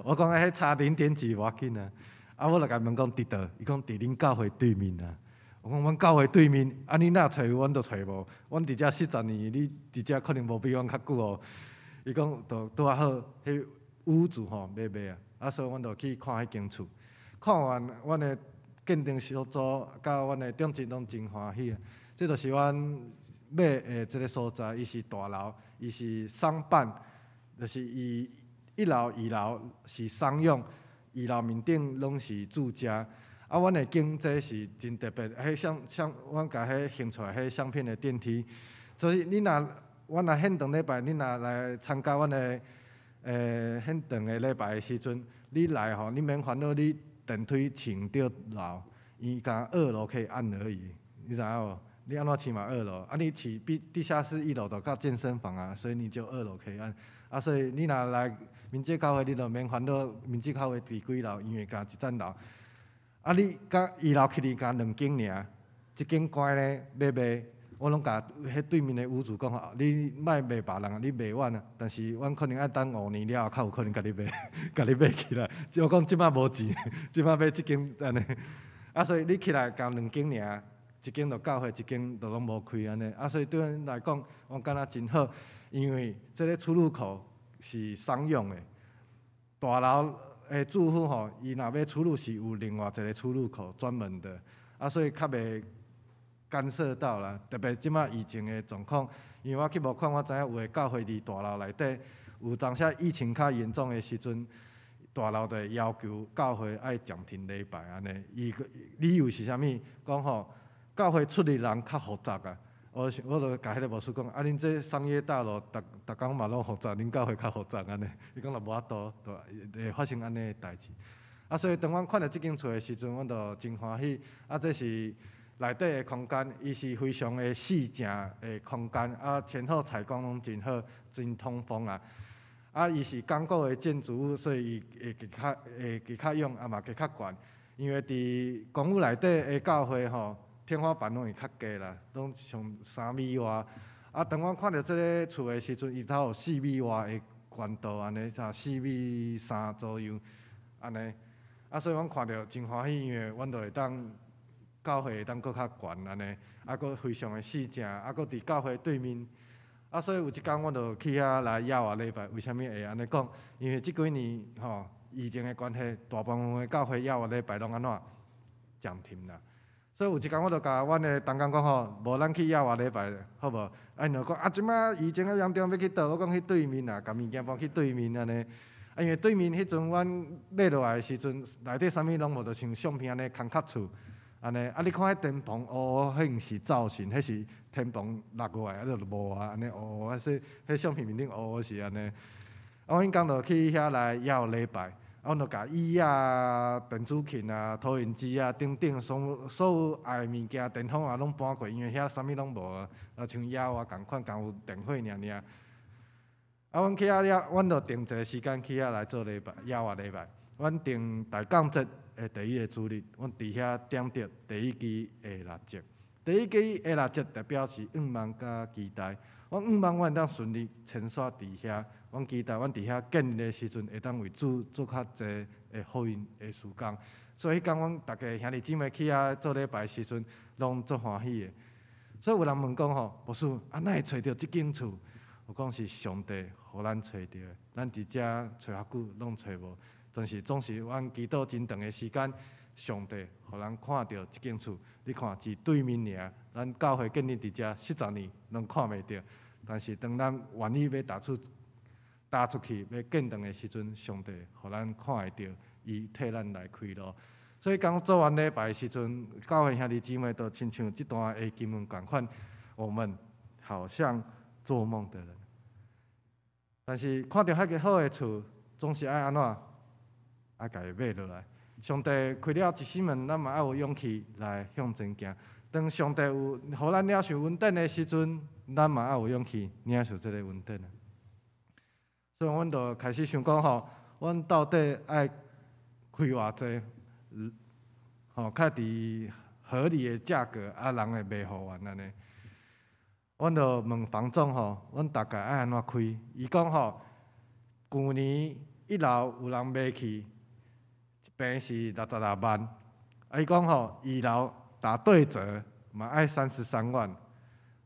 我講彼差零點幾無要緊啊。啊，我就共伊問講佇佗？伊講佇恁教會對面啊。我講阮教會對面，啊你若揣有，阮就揣無。阮佇遮四十年，你佇遮可能無比阮較久哦。伊講就拄仔好，彼屋主吼欲賣啊，啊所以阮就去看彼間厝。看完，阮的見證小組佮阮的長執攏真歡喜啊。這就是阮買的這个所在，伊是大樓，伊是商辦，就是伊一樓、二樓是商用，二樓面頂攏是住家。啊，阮的景這是真特別，彼相相阮共彼還出來彼相片的電梯，所以你若阮若現場禮拜，你若來參加阮的現場的禮拜的時陣，你來吼，你免煩惱你電梯穿著樓，伊干二樓可以按而已，你知影無？你按怎飼嘛二樓，啊你飼比地下室一樓就到健身房啊，所以你就二樓可以按。啊，所以你若來民治教會，你就免煩惱民治教會佇幾樓，因為共一層樓。啊，你佮二樓起來共兩間爾，一間關咧欲賣，我攏共彼對面的屋主講吼，你莫賣別人，你賣阮啊。但是阮可能愛等5年了後，較有可能共你買，共你買起來。我講這擺無錢，這擺買這間按呢。啊，所以你起來共兩間爾，一間就教會，一間就攏無開按呢。啊，所以對阮來講，我感覺真好，因為這个出入口是商用的，大樓的住戶吼，伊若欲出入是有另外一个出入口專門的，啊，所以較袂干涉到啦。特別這擺疫情的狀況，因為我去募款，我知影有的教會佇大樓內底，有當時疫情較嚴重的時陣，大樓就會要求教會愛暫停禮拜按呢。伊個理由是啥物？講吼，教會出入人較複雜啊。我我就共彼个牧師講，啊，恁這商業大樓，逐逐工嘛攏複雜，恁教會較複雜按呢？伊講若無法度，就會發生按呢的代誌。啊，所以當阮看著這間厝的時陣，阮就真歡喜。啊，這是內底的空間，伊是非常的四正的空間，啊，前後採光攏真好，真通風啊。啊，伊是鋼構的建築物，所以伊會較用，啊嘛會較懸。因為佇公寓內底的教會吼，天花板攏會較低啦，攏上3米外。啊，當阮看著這个厝的時陣，伊頭有4米外的懸度，按呢，差4米3左右，按呢。啊，所以阮看著真歡喜，因為阮就會當教會會當閣較懸按呢，啊，閣非常的四正，啊，閣佇教會對面。啊，所以有一工阮就去遐來耶和華禮拜。為啥物會按呢講？因為這幾年吼疫情的關係，大部分的教會耶和華禮拜攏按怎暫停啦。所以有一工我就共阮的同工講吼，無咱去耶和華禮拜好無？啊，𪜶就講啊，這擺疫情較嚴重，欲去佗？我講去對面啦，共物件搬去對面按呢。啊，因為對面彼陣阮買落來的時陣，內底啥物攏無，就像相片按呢空殼厝按呢。啊，你看彼天棚烏烏，彼毋是造型，彼是天棚落落來啊，就無啊，按呢烏烏啊，所以彼相片面頂烏烏是按呢。啊，阮工就去遐來耶和華禮拜。啊，阮就共椅仔、電子琴啊、投影機啊等等，所所有愛的物件、電筒啊，攏搬過，因為遐啥物攏無啊，像野外仝款，共有電火爾爾。啊，阮去遐了，阮就定一个時間去遐來做禮拜，野外禮拜。阮定大降節的第一个主日，阮佇遐點著第一支的蠟燭。第一支的蠟燭代表是向望佮期待。阮向望阮會當順利遷徙佇遐，阮期待阮佇遐建立的時陣，會當為主做較濟的福音的事工。所以彼工阮逐家兄弟姊妹去遐做禮拜的時陣，攏足歡喜的。所以有人問講吼，牧師，啊，哪會揣著這間厝？我講是上帝予咱揣著的，咱佇遮揣較久攏揣無，但是總是阮祈禱真長的時間，上帝予咱看著這間厝。你看，佇對面爾，咱教會建立佇遮四十年攏看袂著。但是當咱願意欲踏出去，欲建堂的時陣，上帝予咱看會著，伊替咱來開路。所以當做完禮拜的時陣，教會兄弟姊妹都親像這段的經文仝款，我們好像做夢的人。但是看著遐个好的厝，總是愛按怎？愛共伊買落來。上帝開了一扇門，咱嘛愛有勇氣來向前行。當上帝有予咱領受恩典的時陣，咱嘛愛有勇氣領受這个恩典。所以，阮就開始想講吼，阮到底愛開偌濟，吼，較佇合理的價格，啊，人會賣予阮按呢。阮就問房總吼，阮大概愛按怎開？伊講吼，舊年一樓有人賣去，一坪是66萬。啊，伊講吼，二樓打對折嘛愛33萬。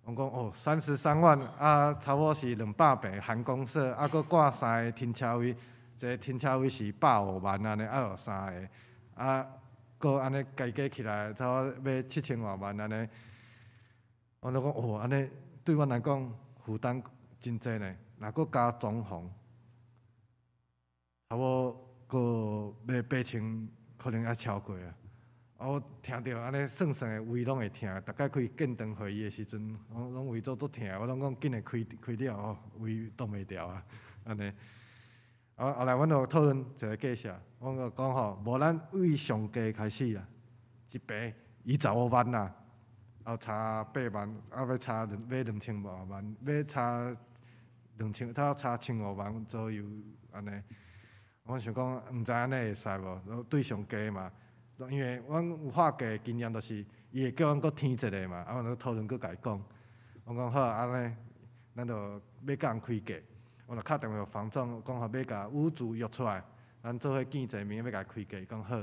阮講哦，三十三萬啊，差不多是200坪含公設，啊，閣掛三个停車位，一个停車位是150萬按呢，愛有三个，啊，閣按呢加加起來，差不多欲7000外萬按呢。阮就講哦，按呢對阮來講負擔真濟呢，若閣加裝潢，差不多閣欲8000，可能愛超過啊。啊！我聽著按呢算算的胃攏會疼，逐擺開建堂會議的時陣，攏攏胃做足疼。我攏講緊會開開了吼，胃擋袂牢啊，按呢。啊，後來阮就討論一個價數，阮就講吼，無咱對上低開始啊，一坪25萬啦，啊差8萬，啊欲差兩欲2000外萬，欲差兩千，差1500萬左右按呢。阮想講，毋知按呢會使無？對上低嘛。因為阮有喊價的經驗，就是伊會叫阮閣添一个嘛，啊，阮就討論閣共伊講。我講好，按呢，咱就欲共人開價。我就敲電話予房總，講吼欲共屋主約出來，咱做伙見一面，欲共伊開價，伊講好。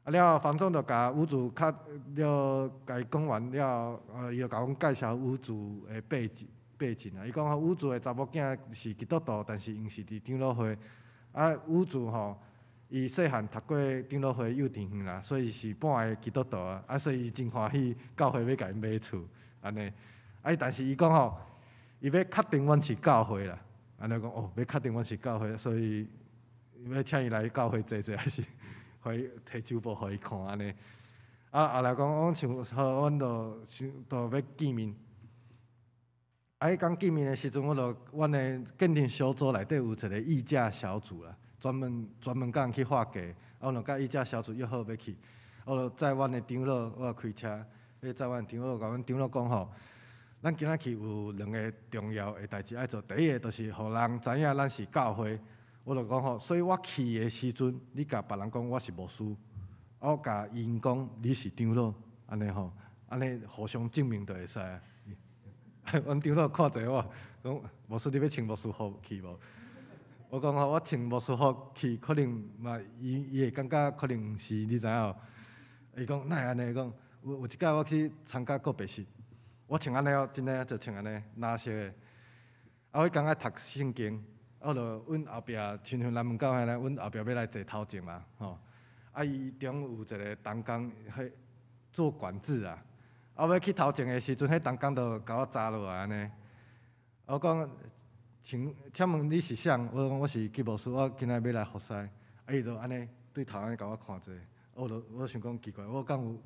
啊了後，房總就共屋主較了，共伊講完了，伊就共阮介紹屋主的背景啊。伊講吼，屋主的查某囝是基督徒，但是𪜶是佇長老會。啊，屋主吼，伊細漢讀過長老會幼稚園啦，所以是半个基督徒啊。啊，所以伊真歡喜教會欲共𪜶買厝，按呢。啊，但是伊講吼，伊欲確定阮是教會啦。按呢講哦，欲確定阮是教會，所以欲請伊來教會坐坐，還是予伊提周報予伊看按呢。啊，後來講，阮想好，阮就想就欲見面。啊，彼工見面的時陣，我就阮的見證小組內底有一個議價小組啦，專門共人去劃價。啊，阮就佮議價小組約好欲去。我就載阮的長老，我開車，欲載阮長老，共阮長老講吼，咱今仔去有兩个重要的代誌愛做。第一个就是予人知影咱是教會。我就講吼，所以我去的時陣，你共別人講我是牧師，我共𪜶講你是長老，按呢吼，按呢互相證明就會使。阮長老看者我，講牧師你欲穿牧師服去無？我講吼，我穿牧師服去，可能嘛，伊會感覺可能毋是，你知影無？伊講哪會按呢？伊講有一擺我去參加告別式，我穿按呢哦，真的就穿按呢藍色的。啊，我彼工愛讀聖經，我就阮後壁親像南門教會呢，阮後壁欲來坐頭前嘛，吼。啊，伊中有一个同工彼做管制啊。啊，欲去頭前的時陣，彼同工就共我閘落來按呢。我講，請問你是啥？我講我是吉牧師，我今仔欲來服侍。啊，伊就按呢對頭按呢共我看者，我就想講奇怪，我敢有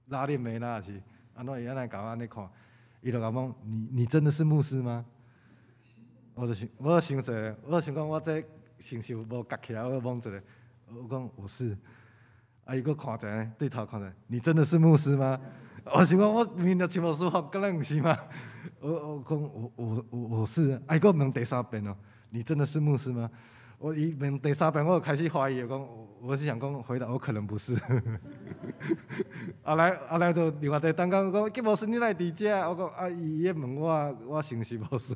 拉鏈沒啦，是按怎伊按呢共我按呢看？伊就共我講，你真的是牧師嗎？我就想者，我就想講我這是毋是無夾起來，我懵一下。我講我是，啊，伊閣看一下，對頭看者，你真的是牧師嗎？我想講我明明就穿牧師服，敢若毋是嗎？我講我是，啊，伊閣問第三遍哦，你真的是牧師嗎？我伊問第三遍，我就開始懷疑，講我是想講回答我可能不是。後來就另外一個同工講，吉牧師你哪會佇遮？我講啊，伊咧問我，我是毋是牧師？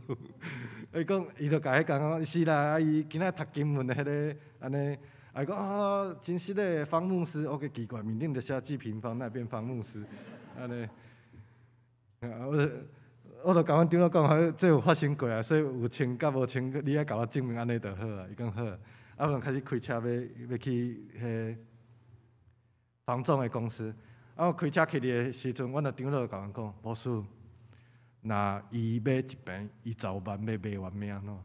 伊講，伊就共彼工講是啦，啊伊今仔讀經文的彼个按呢，啊伊講啊，真實的方牧師，我計奇怪，面頂就寫紀平方，哪會變方牧師？按呢，啊我就共阮長老講，這有發生過啊，所以有穿佮無穿，你愛共我證明按呢就好啊。伊講好，啊，我就開始開車欲去彼房總的公司。啊，我開車去的時陣，阮的長老就共阮講，牧師，若伊買一坪二十萬，欲賣完欲按怎？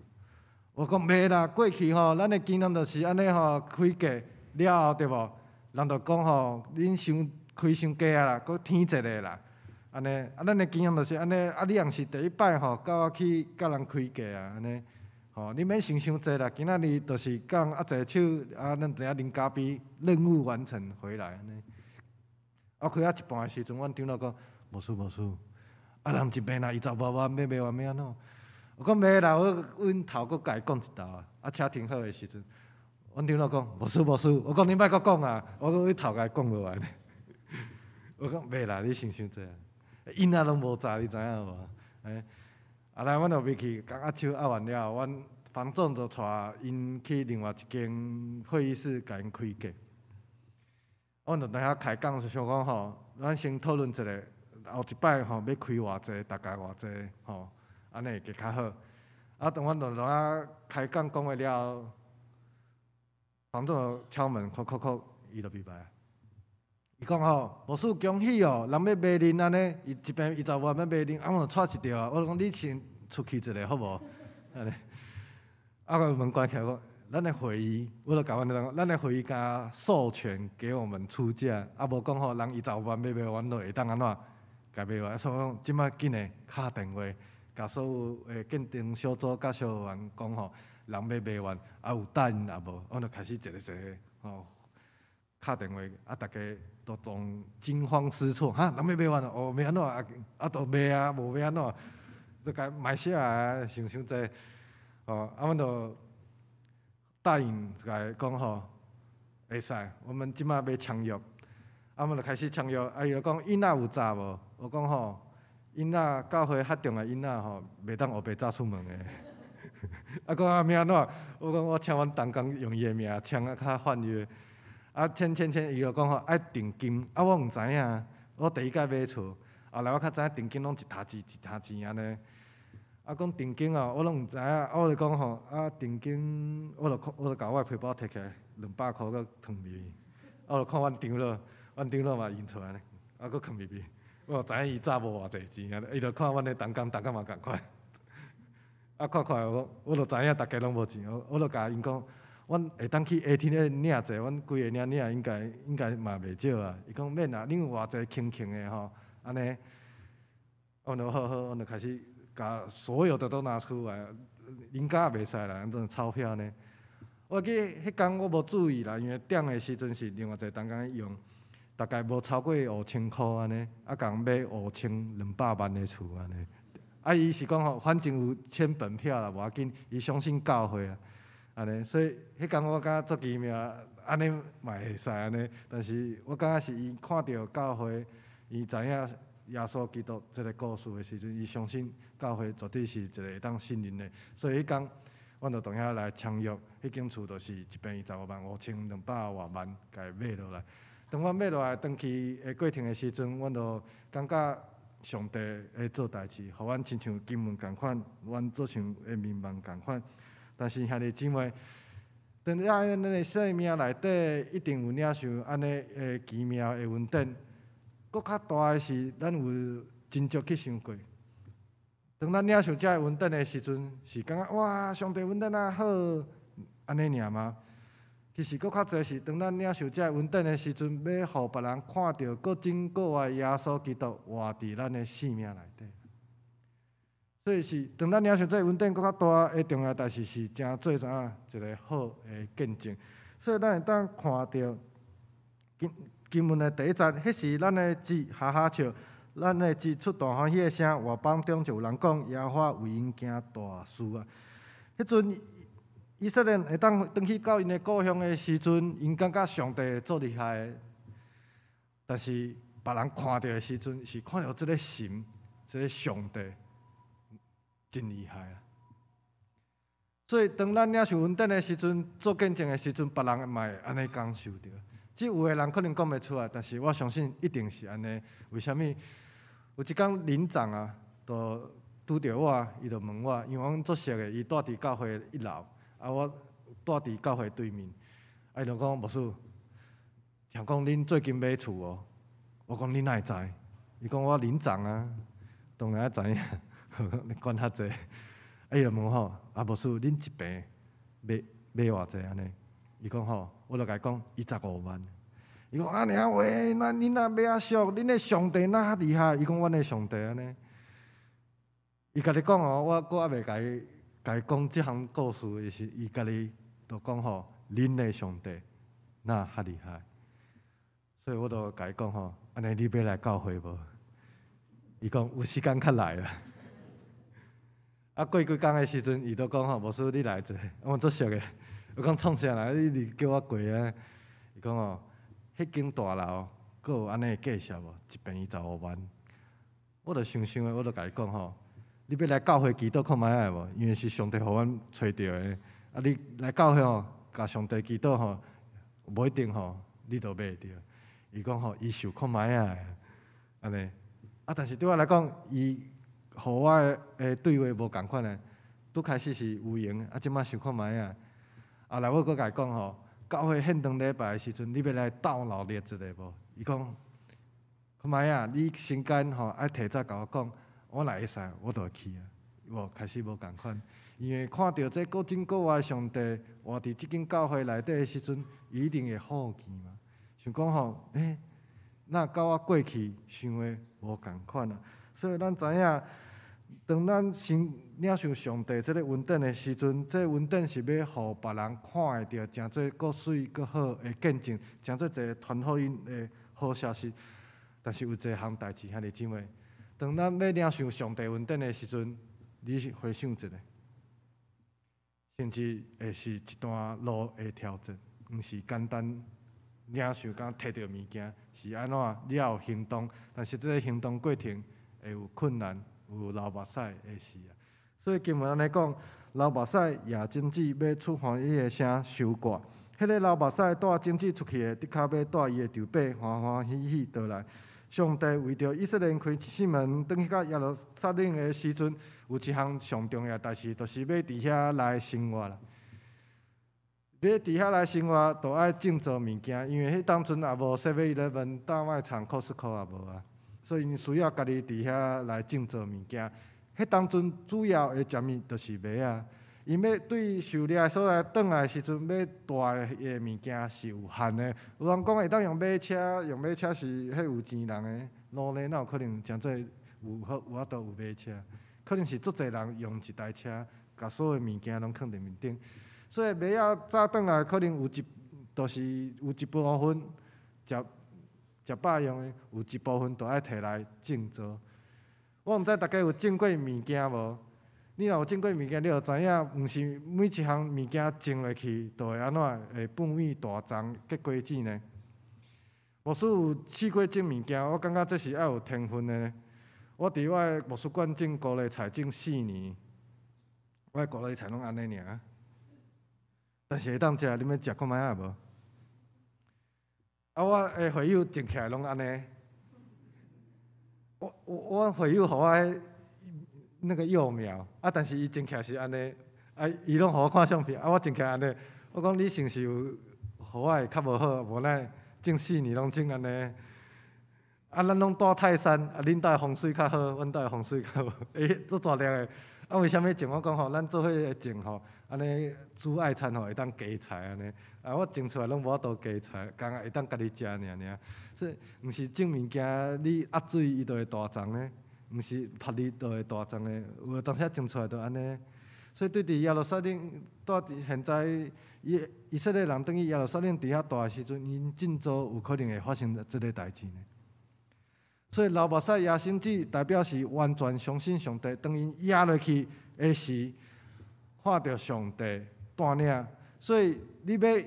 我講袂啦，過去吼，咱的經驗就是按呢吼，開價了後對無？人就講吼，恁傷開傷低啊啦，閣添一个啦。按呢，啊，咱的經驗就是按呢，啊，你若是第一擺吼，佮我去佮人開價啊，按呢，吼，你免想傷濟啦，今仔日就是共人握一个手，啊，咱等下啉咖啡，任務完成回來按呢。我開到一半的時陣，阮長老講，牧師牧師，啊，人一坪若二十外萬，欲賣完欲按怎？我講袂啦，我阮頭閣共伊講一道啊，啊，車停好的時陣，阮長老講，牧師牧師，我講你莫閣講啊，我閣頭共伊講落來。我講袂啦，你想傷濟啊，𪜶仔攏無閘，你知影無？欸，後來阮就入去，共握手握完了後，阮房總就帶𪜶去另外一間會議室，共𪜶開價。阮就佇遐開講，就想講吼，咱先討論一下，後一擺吼欲開偌濟，大概偌濟吼，按呢會較好。啊，當阮就佇遐開講講話了後，房總就敲門，叩叩叩，伊就入來。伊講吼，牧師恭喜哦，人欲賣恁按呢，伊一坪二十萬欲賣恁，啊，我就掣一著啊，我就講你先出去一下好無？按呢，啊，個門關起來講，咱的會議，我就共阮講，咱的會議敢授權給我們出價，啊，無講吼，人二十萬欲賣完，就會當按怎？共賣完，所以講這擺緊的敲電話，共所有的見證小組佮小員講吼，人欲賣完，啊有答應也無，阮就開始一個一個吼敲電話，啊，逐家都當驚慌失措，哈，人欲賣完哦，欲按怎啊？啊，都賣啊，無欲按怎？就共賣死啊，想傷濟，吼，啊，阮就答應共伊講吼，會使，我們這擺欲簽約，啊，阮就開始簽約，啊，伊就講𪜶仔有閘無？我講吼，囡仔教會較重的囡仔吼，袂當烏白走出門的。啊，講啊欲按怎？我講我請阮同工用伊的名簽啊，較換約。啊，簽簽簽，伊就講吼愛定金，啊，我毋知影，我第一擺買厝，後來我較知影定金攏一疊錢一疊錢按呢。啊，講定金哦，我攏毋知影，啊，我就講吼，啊，定金，我就看，我就共我的皮包提起來，200箍閣藏入去，啊，我就看阮長老，阮長老嘛印出來呢，啊，閣囥入去，我就知影伊早無偌濟錢啊，伊就看阮的同工，同工嘛仝款。啊，看看我，我就知影逐家攏無錢，我就共𪜶講，阮會當去 ATM 領者，阮規个領領應該應該嘛袂少啊。伊講免啦，恁有偌濟空空的吼，按呢，阮就好好，阮就開始共所有的都拿出來，應該也袂使啦，這種鈔票呢。我記彼工我無注意啦，因為點的時陣是另外一個同工用，大概無超過5000箍按呢，啊，共買5200萬的厝按呢。啊，伊是講吼，反正有簽本票啦，無要緊，伊相信教會啊，按呢，所以彼工我感覺足奇妙，按呢嘛會使按呢，但是我感覺是伊看著教會，伊知影耶穌基督這個故事的時陣，伊相信教會絕對是一個會當信任的，所以彼工，阮就當遐來簽約，彼間厝就是一坪25萬5200外萬，共伊買落來。當阮買落來，轉去的過程的時陣，阮就感覺上帝會做代誌，予阮親像經文仝款，阮做像的眠夢仝款。但是兄弟姊妹，當咱的生命內底一定有領受按呢的奇妙的恩典，閣較大的是，咱有真少去想過。當咱領受這个恩典的時陣，是感覺哇，上帝恩典啊好，按呢爾嗎？其實閣較濟是，當咱領受這个恩典的時陣，欲予別人看著閣真閣活耶穌基督活佇咱的生命內底。所以是，當咱領受這个恩典閣較大的重要代誌是，成做啥一個好的見證。所以咱會當看著經經文的第一節，彼時咱的姊哈哈笑，咱的姊出大歡喜的聲，外邦中就有人講，耶和華為𪜶行大事啊！彼陣以色列會當轉去到𪜶的故鄉的時陣，𪜶感覺上帝足厲害。但是別人看著的時陣，是看著這个神，這个上帝真厲害啊！所以當咱領受恩典的時陣，做見證的時陣，別人嘛會按呢感受著。這有的人可能講袂出來，但是我相信一定是按呢。為啥物？有一工鄰長啊，就拄著我，伊就問我，因為阮足熟的，伊蹛佇教會一樓，啊，我蹛佇教會對面，啊，伊就講牧師，聽講恁最近買厝哦？我講你哪會知？伊講我鄰長啊，當然愛知影，你管較濟。啊，伊就問吼，啊，牧師，恁一坪買買偌濟按呢？伊講吼，我就共伊講25萬。伊講按呢啊喂，那恁若買遐俗？恁的上帝若較厲害？伊講阮的上帝按呢？伊家己講哦，我閣猶未共伊共伊講這項故事的時，伊家己就講吼，恁的上帝若較厲害？所以我就共伊講吼，按呢你欲來教會無？伊講有時間較來啦。啊，過幾工的時陣，伊就講吼，牧師你來者，我足熟的。我講創啥啦？你直叫我過啊？伊講吼，彼間大樓閣有按呢的價數無？一坪25萬。我就想想的，我就共伊講吼，你欲來教會祈禱看覓仔無？因為是上帝予阮揣著的。啊，你來教會吼，共上帝祈禱吼，無一定吼，你就買會著。伊講吼，伊想看覓仔，按呢。啊，但是對我來講，伊予我的對話無仝款的，拄開始是有閒，啊，這擺想看覓仔。後來我閣共伊講吼，教會獻堂禮拜的時陣，你欲來鬥鬧熱一下無？伊講，看覓仔，你時間吼愛提早共我講，我若會使，我就會去啊。無開始無仝款，因為看著這閣真閣活的上帝活佇這間教會內底的時陣，伊一定會好奇嘛。想講吼，欸，若佮我過去想的無仝款啊。所以咱知影，當咱先領受上帝這个恩典的時陣，這個恩典是欲予別人看會著，成做閣媠閣好的見證，成做一個傳福音的好消息。但是有一項代誌，兄弟姊妹，當咱欲領受上帝恩典的時陣，你是回想一下，甚至會是一段路的挑戰，毋是簡單領受，敢摕著物件，是按怎？你也有行動，但是這个行動過程會有困難、有流目屎的時啊。所以經文按呢講，流目屎攑種子欲出歡喜的聲收割。彼个流目屎帶種子出去的，的確欲帶伊的稻麥歡歡喜喜倒來。上帝為著以色列人開一扇門，轉去到耶路撒冷的時陣，有一項上重要代誌，就是欲佇遐來生活啦。欲佇遐來生活，就愛種造物件，因為彼當陣也無 Seven Eleven 大賣場、Costco 也無啊，所以𪜶需要家己佇遐來種造物件。彼當陣主要的食物就是麥仔，𪜶欲對狩獵的所在轉來時陣，欲帶的物件是有限的。有人講會當用馬車，用馬車是彼有錢人的，奴隸哪有可能誠濟有好有法度有馬車？可能是足濟人用一台車，共所有物件攏囥佇面頂。所以麥仔早轉來可能有一，就是有一部分食食飽用的，有一部分就愛提來種造。我毋知大家有種過物件無？你若有種過物件，你就知影，毋是每一項物件種落去就會按怎會變味大叢結果子呢？牧師有試過種物件，我感覺這是愛有天分的。我佇我的牧師館種高麗菜種四年，我的高麗菜攏按呢爾。但是會當食，你欲食看覓仔無？啊，我的會友種起來攏按呢。我會友予我那個幼苗，啊，但是伊種起來是按呢，啊，伊攏予我看相片，啊，我種起來按呢，我講你是毋是有予我的較無好，無奈種四年攏種按呢。啊，咱攏住泰山，啊，恁兜的風水較好，阮兜的風水較無，欸，足大粒的。啊，為啥物種？我講吼，咱做伙種吼，按呢煮愛餐吼會當加菜按呢。啊，我種出來攏無法度加菜，干焦會當家己食爾爾。所以，毋是種物件，你壓水伊就會大叢呢，毋是曝日就會大叢的，有當時種出來就按呢。所以對佇耶路撒冷，住佇現在以色列人轉去耶路撒冷佇遐蹛的時陣，𪜶真早有可能會發生這个代誌呢。所以流目屎攑種子代表是完全相信上帝，當𪜶攑落去的時，看著上帝帶領。所以你欲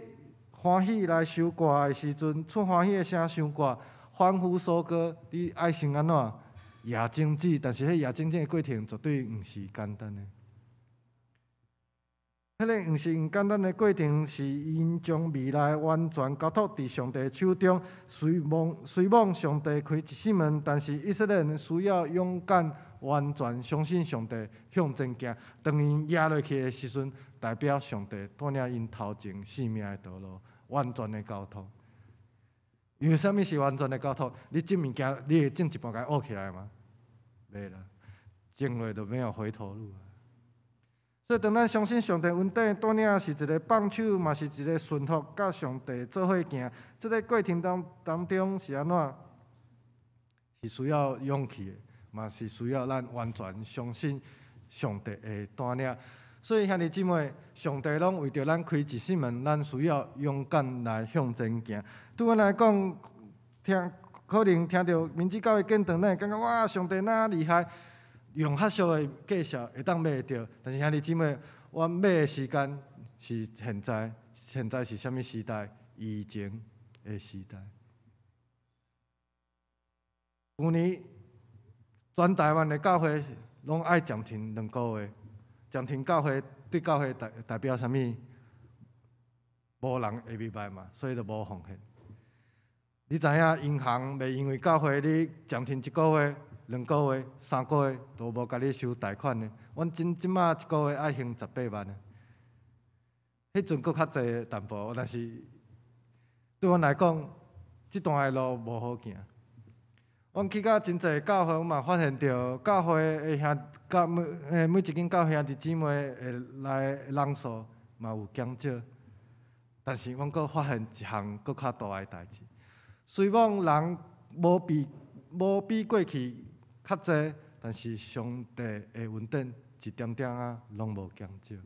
歡喜來收割的時陣，出歡喜的聲收割，歡呼收割，你愛先按怎攑種子？但是彼攑種子的過程絕對毋是簡單的。彼个毋是毋簡單的過程，是𪜶將未來完全交託佇上帝手中。雖罔上帝開一扇門，但是以色列人需要勇敢、完全相信上帝向前行。當𪜶攑落去的時陣，代表上帝帶領𪜶頭前性命的道路，完全的交託。因為啥物是完全的交託？你種物件，你會種一半共挖起來嗎？袂啦，種落就沒有回頭路。所以，當咱相信上帝恩典帶領是一个放手，嘛是一个順服，佮上帝做伙行。這个過程當中是按怎？是需要勇氣的，嘛是需要咱完全相信上帝的帶領。所以，兄弟姊妹，上帝攏為著咱開一扇門，咱需要勇敢來向前行。對阮來講，聽可能聽著民主教會見證，咱會感覺哇，上帝哪厲害！用較俗的價數會當買會著，但是兄弟姊妹，阮買的時間是現在，現在是啥物時代？疫情的時代。舊年全台灣的教會攏愛暫停兩個月，暫停教會對教會代表啥物？無人會入來嘛，所以就無奉獻。你知影銀行袂因為教會你暫停一個月、兩個月、三個月都無共你收貸款的。阮這這馬一個月愛還18萬的，彼陣閣較濟淡薄，但是對阮來講，這段的路無好行。阮去到真濟教會，阮嘛發現著教會的兄教每一間教會兄弟姊妹會來的人數嘛有減少，但是阮閣發現一項閣較大的代誌。雖罔人無比過去較濟，但是上帝的恩典一點點仔攏無減少。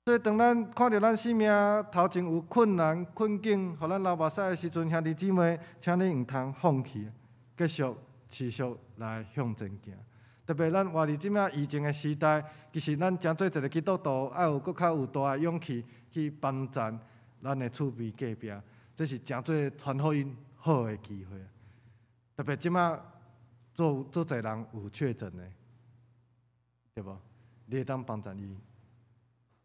所以當咱看著咱生命頭前有困難困境，予咱流目屎的時陣，兄弟姊妹，請你毋通放棄，繼續持續來向前行。特別咱活佇這馬疫情的時代，其實咱誠做一个基督徒，愛有閣較有大的勇氣去幫贊咱的厝邊隔壁，這是誠做傳福音好的機會。特別這馬做做濟人有確診的，對無？你會當幫贊伊。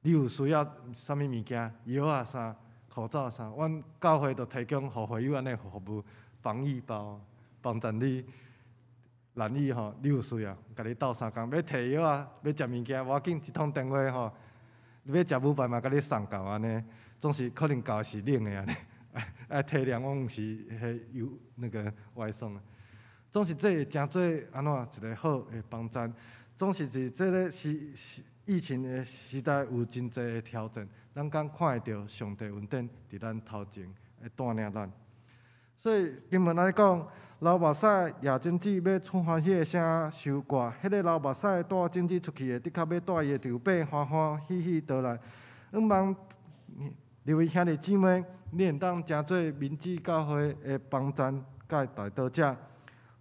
你有需要啥物物件，藥啊啥，口罩啥，阮教會就提供予會友按呢服務，防疫包，幫贊你。難以吼，你有需要，共你鬥相共，欲提藥啊，欲食物件，無要緊，一通電話吼，欲食牛排嘛，共你送到按呢，總是可能到是冷的按呢，愛體諒我毋是彼有那個外送的。總是這會成做按怎一個好的幫贊，總是佇這个時時疫情的時代有真濟的挑戰，咱敢看會著上帝恩典佇咱頭前會帶領咱。所以經文按呢講，流目屎掠種子欲出歡喜的聲收割，彼个流目屎帶種子出去的，的確欲帶伊的丈伯歡歡喜喜倒來。向望各位兄弟姊妹，你會當成做民主教會的幫贊佮代禱者，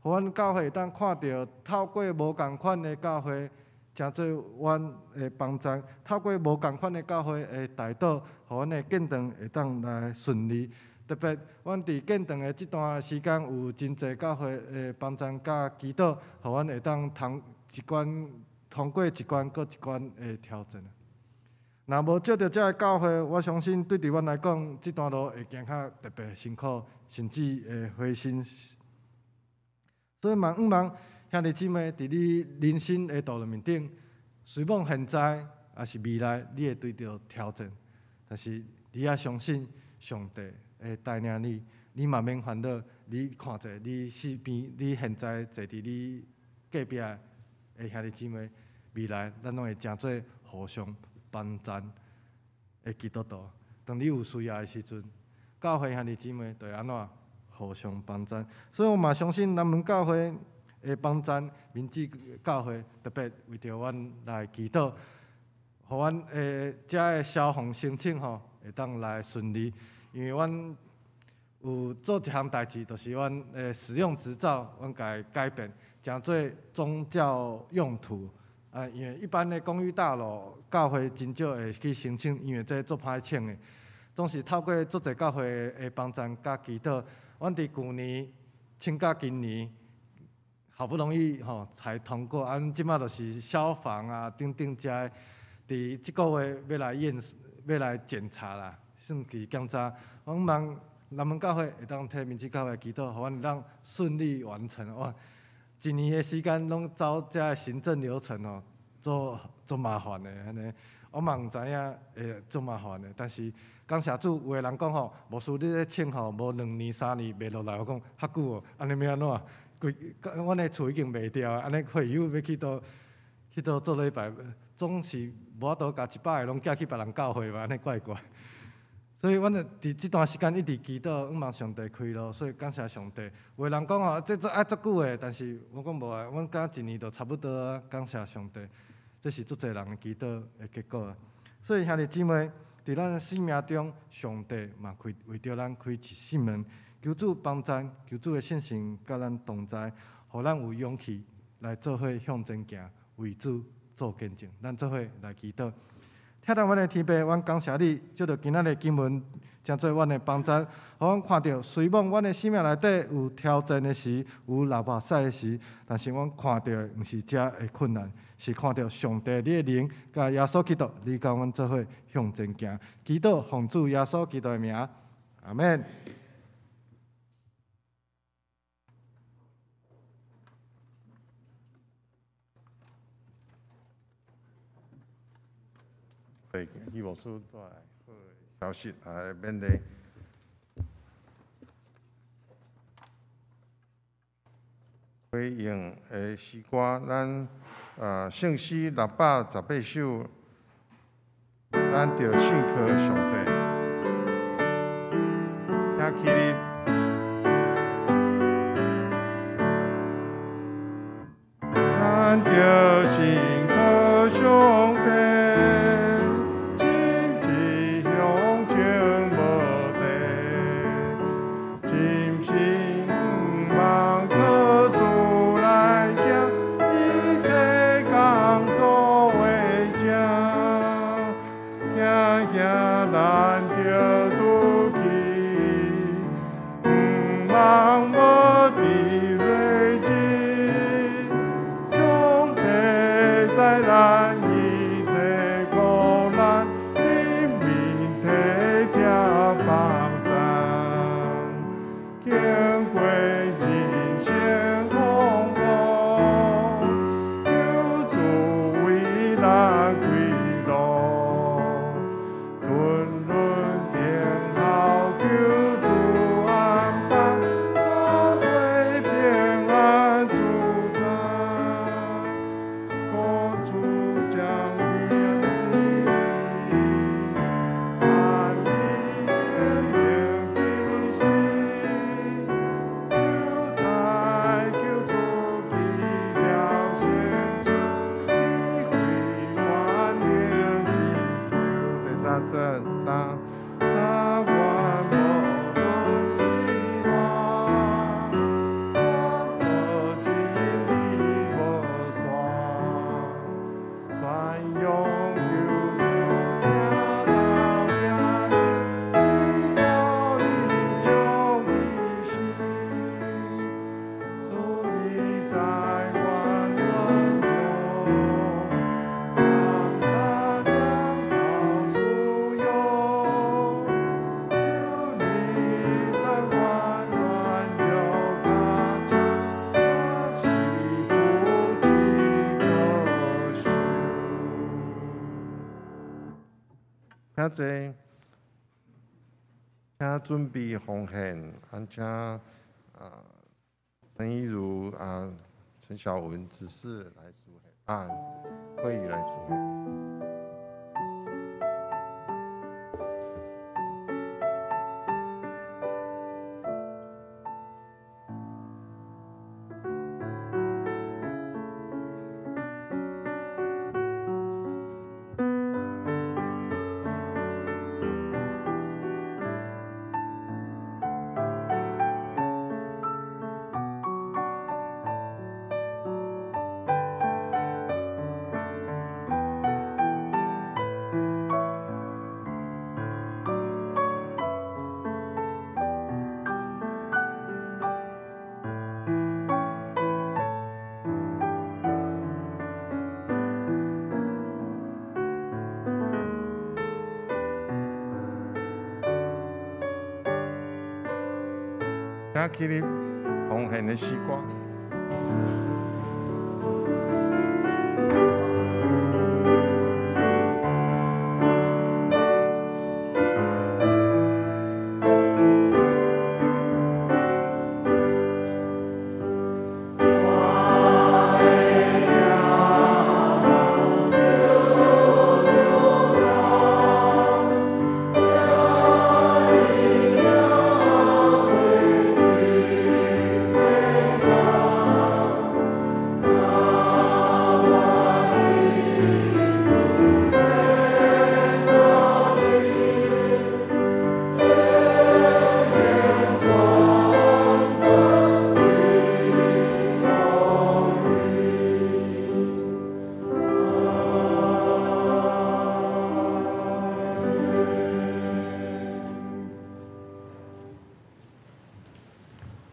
予阮教會會當看著透過無仝款的教會，成做阮的幫贊，透過無仝款的教會的代禱，予阮的建堂會當來順利。特別，阮佇建堂的這段時間，有真濟教會的幫贊佮祈禱，予阮會當通一關通過一關閣一關的挑戰。若無借著這个教會，我相信對佇阮來講，這段路會行較特別辛苦，甚至會灰心。所以嘛，向望兄弟姊妹，佇你人生的道路面頂，雖罔現在抑是未來，你會對著挑戰，但是你也相信上帝會帶領你，你嘛免煩惱。你看者你身邊，你現在坐佇你隔壁的兄弟姊妹，未來咱攏會成做互相幫贊的基督徒。當你有需要的時陣，教會兄弟姊妹就會按怎互相幫贊。所以我嘛相信南門教會會幫贊民主教會，特別為著阮來祈禱，予阮的遮的消防申請吼會當來順利。因為阮有做一項代誌，就是阮的使用執照，阮共伊改變，成做宗教用途。啊，因為一般的公寓大樓，教會真少會去申請，因為這足歹請的。總是透過足濟教會的幫贊佮祈禱，阮佇舊年請到今年，好不容易吼才通過。啊，阮這馬就是消防啊等等遮的，佇這個月欲來驗，欲來檢查啦。算是檢查，我望南門教會會當替民主教會祈禱，予阮會當順利完成。哇，一年的時間攏走這个行政流程哦，足足麻煩的按呢。我嘛毋知影會足麻煩的，但是感謝主，有的人講吼，牧師你咧請吼，無兩年三年袂落來，我講較久哦，按呢欲按怎？規，阮的厝已經賣掉，按呢會友欲去佗去佗做禮拜，總是無法度共100個攏寄去別人教會吧？按呢怪怪。所以，阮就佇這段時間一直祈禱，向望上帝開路，所以感謝上帝。有的人講吼，這做愛足久的，但是我講無啊，阮敢若一年就差不多啊。感謝上帝，這是足濟人的祈禱的結果啊。所以兄弟姊妹，佇咱的生命中，上帝嘛開為著咱開一扇門，求主幫贊，求主的聖神佮咱同在，予咱有勇氣來做伙向前行，為主做見證。咱做伙來祈禱。疼愛阮的天父，阮感謝你，藉著今仔日經文，成做阮的幫贊，予阮看著，雖罔阮的生命內底有挑戰的時，有流目屎的時，但是阮看著的毋是遮的困難，是看著上帝你的靈，佮耶穌基督，你佮阮做伙向前行。祈禱奉主耶穌基督的名，阿們。對，希牧師帶來好的消息來勉勵。回應的詩歌，咱聖詩618首，咱著信靠上帝。請起立。咱著信靠上帝。咱著拄去，毋茫無佇。兄弟，請準備奉獻，啊請啊陳一如啊陳小文執事來書啊，會議來書獻。請起立奉獻的詩歌。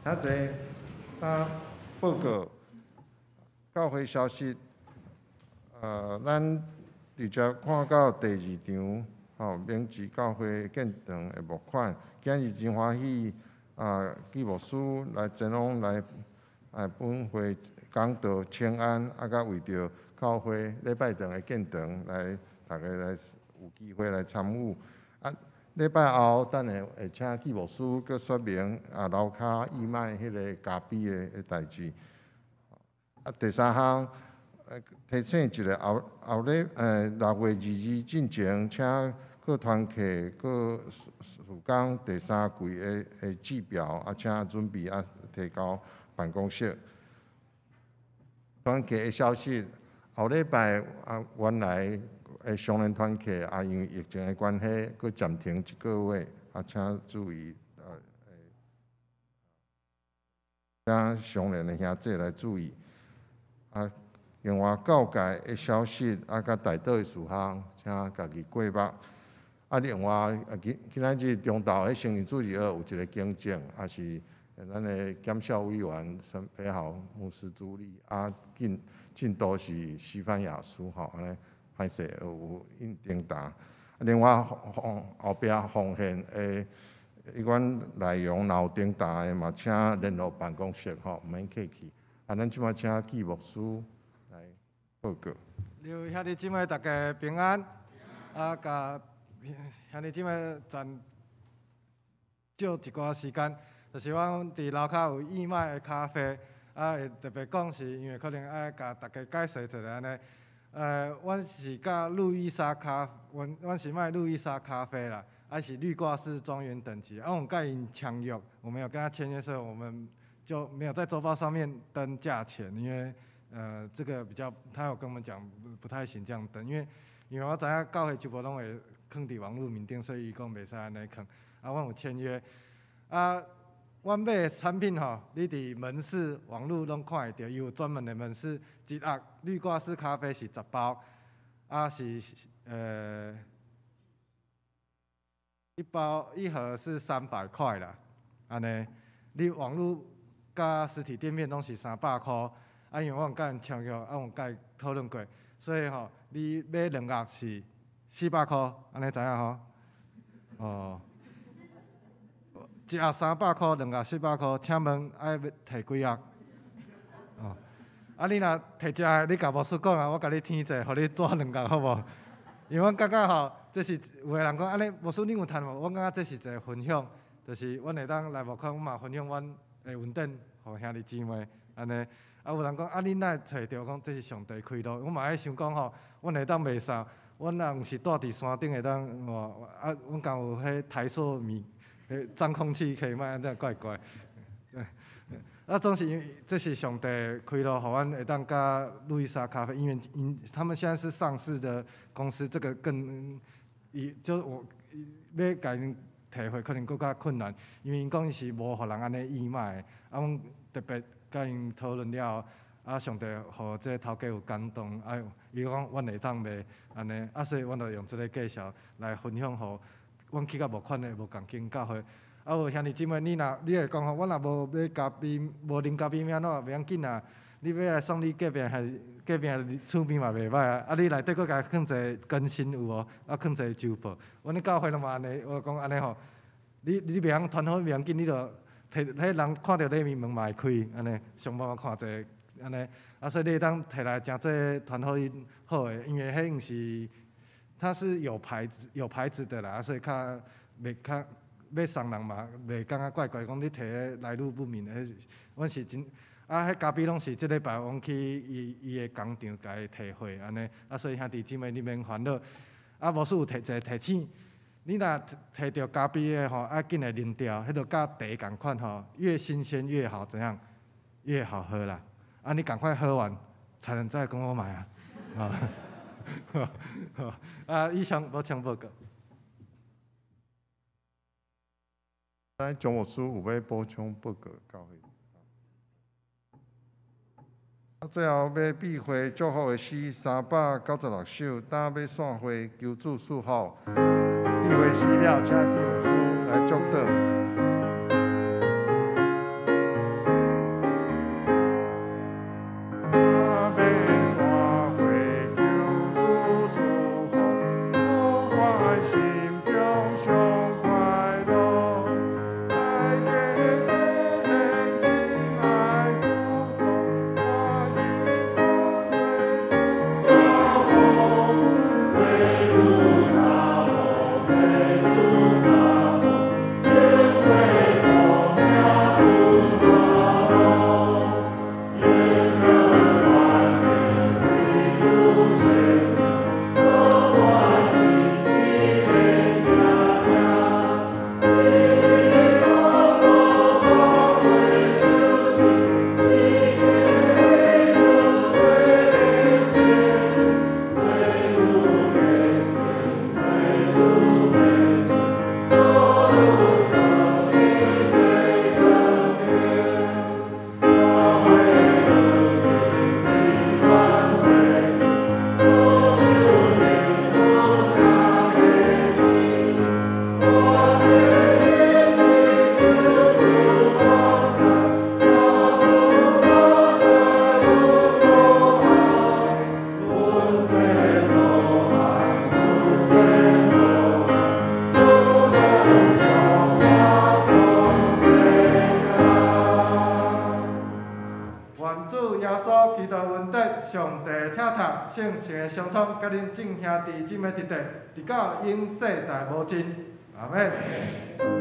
兄弟，啊，報告教會消息，咱直接看到第二場，吼，明治教會建堂的募款，今日真歡喜，啊，紀牧師來前往來，本會講道請安，啊，佮為著教會禮拜堂的建堂來，大家來有機會來參與，啊。禮拜後，等下會請紀牧師閣說明啊，樓跤義賣彼个咖啡的代誌。啊，第三項，提醒一下後後禮6月22進前，請各團契、各事工第三季的指標啊，請準備啊，提交辦公室。團契的消息，後禮拜啊，原來的雙連團契啊，因為疫情的關係，閣暫停一個月，啊，請注意，請雙連的兄弟來注意。啊，另外教界的消息啊，佮代禱的事項，請家己過目。啊，另外啊，今今仔日中晝喺成人主日學有一個更正，也是咱的檢校委員陳培豪牧師主理，啊，進進度是西班牙書吼，按呢。歹勢有印訂單，另外後壁奉獻的彼款內容若有訂單的嘛，請聯絡辦公室吼，毋免客氣。啊，咱這擺請紀牧師來報告。對，兄弟姊妹大家平安。啊，共兄弟姊妹暫借一寡時間，就是阮佇樓跤有義賣的咖啡，啊，會特別講是因為可能愛共大家解釋一下按呢。阮是佮路易莎咖，阮阮是賣路易莎咖啡啦，啊是濾掛式莊園等級，啊，阮佮𪜶簽約，我們有跟他簽約，所以我們就沒有在週報上面登價錢，因為這個比較，他有跟我們講不太行這樣登，因為我知影教會週報攏會囥佇網路面頂，所以伊講袂使按呢囥，啊，阮有簽約，啊。阮買的產品吼，你佇門市、網路攏看會著，伊有專門的門市。一盒濾掛式咖啡是10包，啊是一包一盒是300塊啦，按呢，你網路佮實體店面攏是300箍，啊因為阮有佮𪜶簽約，啊有佮伊討論過，所以吼，你買兩盒是400箍，按呢知影吼？哦。一盒300箍，兩盒400箍，請問愛提幾盒？哦，啊你若提一盒，你共牧師講啊，我共你添者，予你帶兩盒好無？因為阮感覺吼，這是有的人講按呢，牧師你有趁無？阮感覺這是一個分享，就是阮會當來募款，阮嘛分享阮的恩典，予兄弟姊妹按呢。啊，有人講啊，恁哪會揣著講這是上帝開路？阮嘛愛想講吼，阮會當賣衫，阮若毋是蹛佇山頂會當吼，啊，阮敢有彼台塑米，彼髒空氣可以賣，按呢怪怪。啊，總是因為這是上帝開路，予阮會當佮路易莎咖啡，因為𪜶他們現在是上市的公司，這個更伊就我欲共𪜶提貨可能閣較困難，因為𪜶講伊是無予人按呢義賣的，啊，阮特別佮𪜶討論了後，啊，上帝予這個頭家有感動，啊，伊講阮會當賣按呢，啊，所以阮就用這個介紹來分享予阮去甲募款的無仝間教會。啊，有兄弟姊妹，你若你會講吼，我若無買咖啡，無啉咖啡欲按怎袂要緊啊。你欲來送你隔壁，還隔壁厝邊嘛袂䆀啊。啊，你內底閣共放一个更新有無？啊，放一个酒寶。阮咧教會攏嘛按呢，我講按呢吼，你袂曉傳好袂要緊，你就提彼人看著禮物門嘛會開，按呢想辦法看者按呢。啊，所以你會當提來誠濟傳福音好的，因為彼毋是，它是有牌子的啦，所以較袂較。欲送人嘛，袂感覺怪怪，講你提彼來路不明的，阮是真啊，彼咖啡攏是這禮拜阮去伊伊的工廠共伊提貨按呢，啊，所以兄弟姊妹你免煩惱。啊，牧師有提一个提醒，你若提著咖啡的吼，愛緊來啉掉，彼就佮茶仝款吼，越新鮮越好，怎樣？越好喝啦。啊，你趕快喝完，才能再跟我買啊。啊，啊，以上補充報告。咱張牧師有欲補充報告教會。啊，最後欲比會祝福的詩396首，今欲散會求主賜福。比會詩了，請金牧師來祝禱。聖神的相通，佮恁眾兄弟姊妹佇佇，直到永世代無盡。阿們。